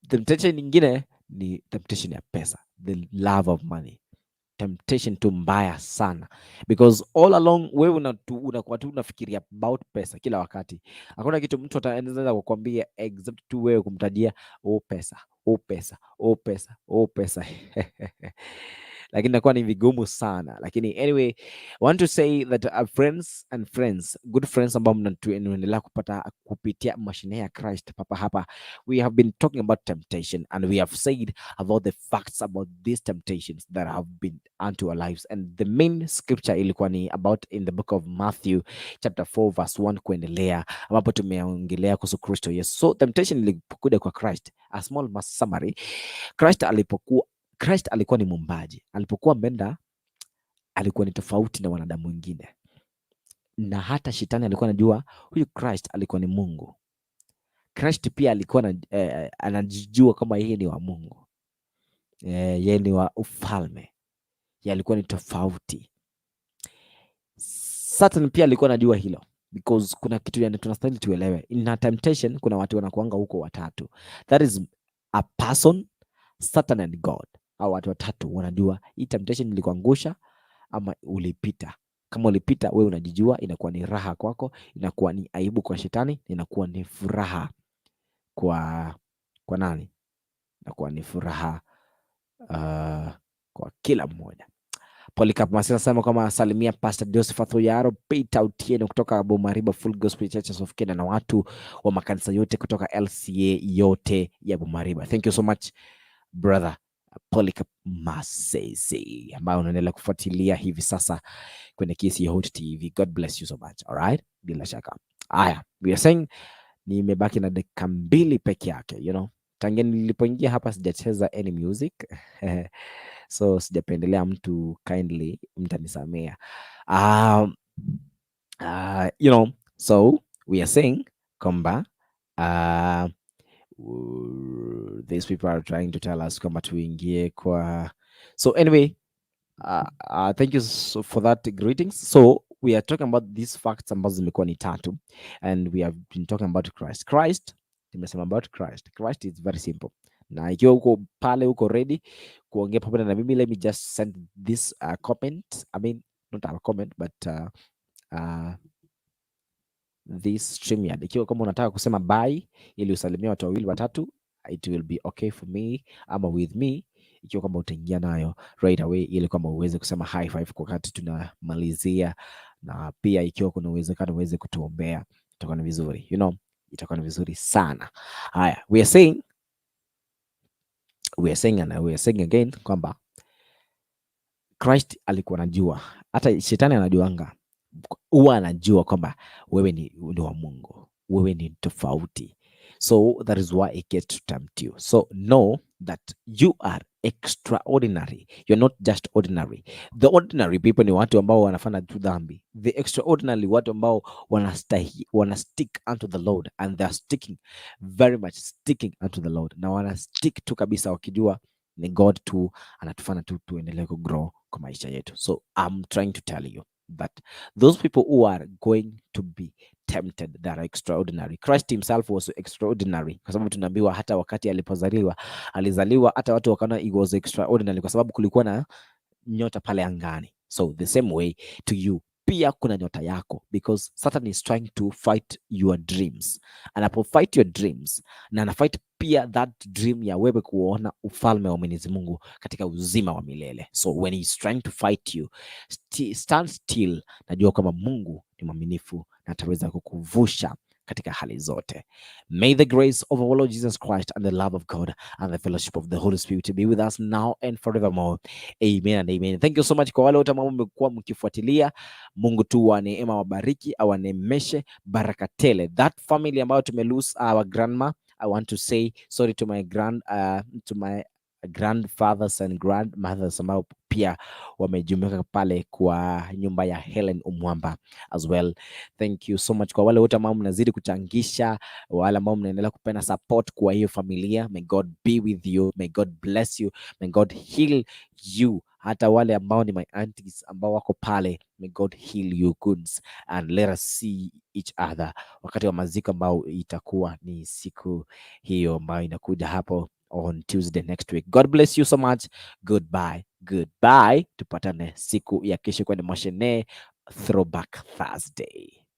Temptation nyingine ni temptation ya pesa, the love of money. Temptation tu mbaya sana because all along wewe unakuwa tu unafikiria about pesa kila wakati. Hakuna kitu mtu anaweza kukwambia except tu wewe kumtajia, "Oh pesa, oh pesa, oh pesa, oh pesa," lakini inakuwa ni vigumu sana. Lakini anyway, I want to say that friends and friends, good friends ambao mnaendelea kupata kupitia mashine ya Christ papa hapa, we have been talking about temptation and we have said about the facts about these temptations that have been unto our lives, and the main scripture ilikuwa ni about in the book of Matthew chapter 4 verse 1 kuendelea, ambapo tumeongelea kuhusu Kristo Yesu. So temptation ilipokuja kwa Christ, a small summary, Christ alikuwa ni muumbaji. Alipokuwa ameenda alikuwa ni tofauti na wanadamu wengine, na hata shetani alikuwa anajua huyu Christ alikuwa ni Mungu. Christ pia alikuwa anajijua kama yeye ni wa Mungu, yeye ni wa ufalme, yeye alikuwa ni tofauti. Satan pia alikuwa anajua hilo because kuna kitu yani tunastahili tuelewe. In a temptation kuna watu wanakuanga huko watatu, that is a person, Satan and God. Hao watu watatu wanajua hii temptation ilikuangusha ama ulipita. Kama ulipita, wewe unajijua, inakuwa ni raha kwako, inakuwa ni aibu kwa shetani, inakuwa ni furaha kwa nani? Inakuwa ni furaha kwa kila mmoja. Polycarp Masina anasema kwamba salimia Pastor Josephat Oyaro, Peter Otieno kutoka Bomariba Full Gospel Churches of Kenya na watu wa makanisa yote kutoka LCA yote ya Bomariba. Thank you so much, brother Polycarp Masese, ambayo unaendelea kufuatilia hivi sasa kwenye Kisii Hot TV. God bless you so much. All right? Bila shaka. Aya, we are saying nimebaki na dakika 2 peke yake. Tangia nilipoingia hapa sijacheza any music, so sijapendelea mtu, kindly mtanisamea. So we are saying kwamba these people are trying to tell us kwamba tuingie kwa, so anyway, thank you so for that greetings. So we are talking about these facts ambazo zimekuwa ni tatu, and we have been talking about Christ. Christ, tumesema about Christ. Christ is very simple, na ikiwa uko pale uko ready kuongea pamoja na mimi, let me just send this comment, I mean, not a comment, but this StreamYard. Ikiwa kama unataka kusema bye ili usalimie watu wawili watatu, it will be okay for me ama with me ikiwa kwamba utaingia nayo right away ili kwamba uweze kusema high five kwa wakati tunamalizia, na pia ikiwa kuna uwezekano uweze kutuombea, itakuwa ni vizuri, itakuwa ni vizuri sana. Haya, we are saying and we are saying again kwamba Christ alikuwa anajua, hata shetani anajuanga, huwa anajua kwamba wewe ni wa Mungu, wewe ni tofauti. So that is why he gets to tempt you. So know that you are extraordinary. You're not just ordinary. The ordinary people ni watu ambao wanafanya tu dhambi. The extraordinary, watu ambao wana stick unto the Lord, and they are sticking very much, sticking unto the Lord, na wana stick tu kabisa wakijua ni God tu anatufanya tu tuendelee kugrow kwa maisha yetu. So I'm trying to tell you that those people who are going to be tempted, they are extraordinary. Christ himself was extraordinary, kwa sababu tunaambiwa hata wakati alipozaliwa, alizaliwa hata watu wakaona he was extraordinary kwa sababu kulikuwa na nyota pale angani. So the same way to you, pia kuna nyota yako, because Satan is trying to fight your dreams. Anapo fight your dreams na ana fight pia that dream ya wewe kuona ufalme wa Mwenyezi Mungu katika uzima wa milele. So when he's trying to fight you, stand still, najua kwamba Mungu ni mwaminifu na ataweza kukuvusha katika hali zote. May the grace of our Lord Jesus Christ and the love of God and the fellowship of the Holy Spirit be with us now and forevermore. Amen and amen. Thank you so much kwa wale wote ambao mmekuwa mkifuatilia. Mungu tu wa neema wabariki, awaneemeshe baraka tele. That family ambayo tume lose our grandma, I want to say sorry to my grandfathers and grandmothers ambao pia wamejumuika pale kwa nyumba ya Helen Umwamba as well. Thank you so much kwa wale wote ambao mnazidi kuchangisha, wale ambao mnaendelea kupena support kwa hiyo familia. May God be with you, may God bless you, may God heal you. Hata wale ambao ni my aunties ambao wako pale, may God heal you goods and let us see each other wakati wa maziko ambao itakuwa ni siku hiyo ambayo inakuja hapo on Tuesday next week. God bless you so much. Goodbye. Goodbye. Tupatane siku ya kesho kwenye Moshene Throwback Thursday.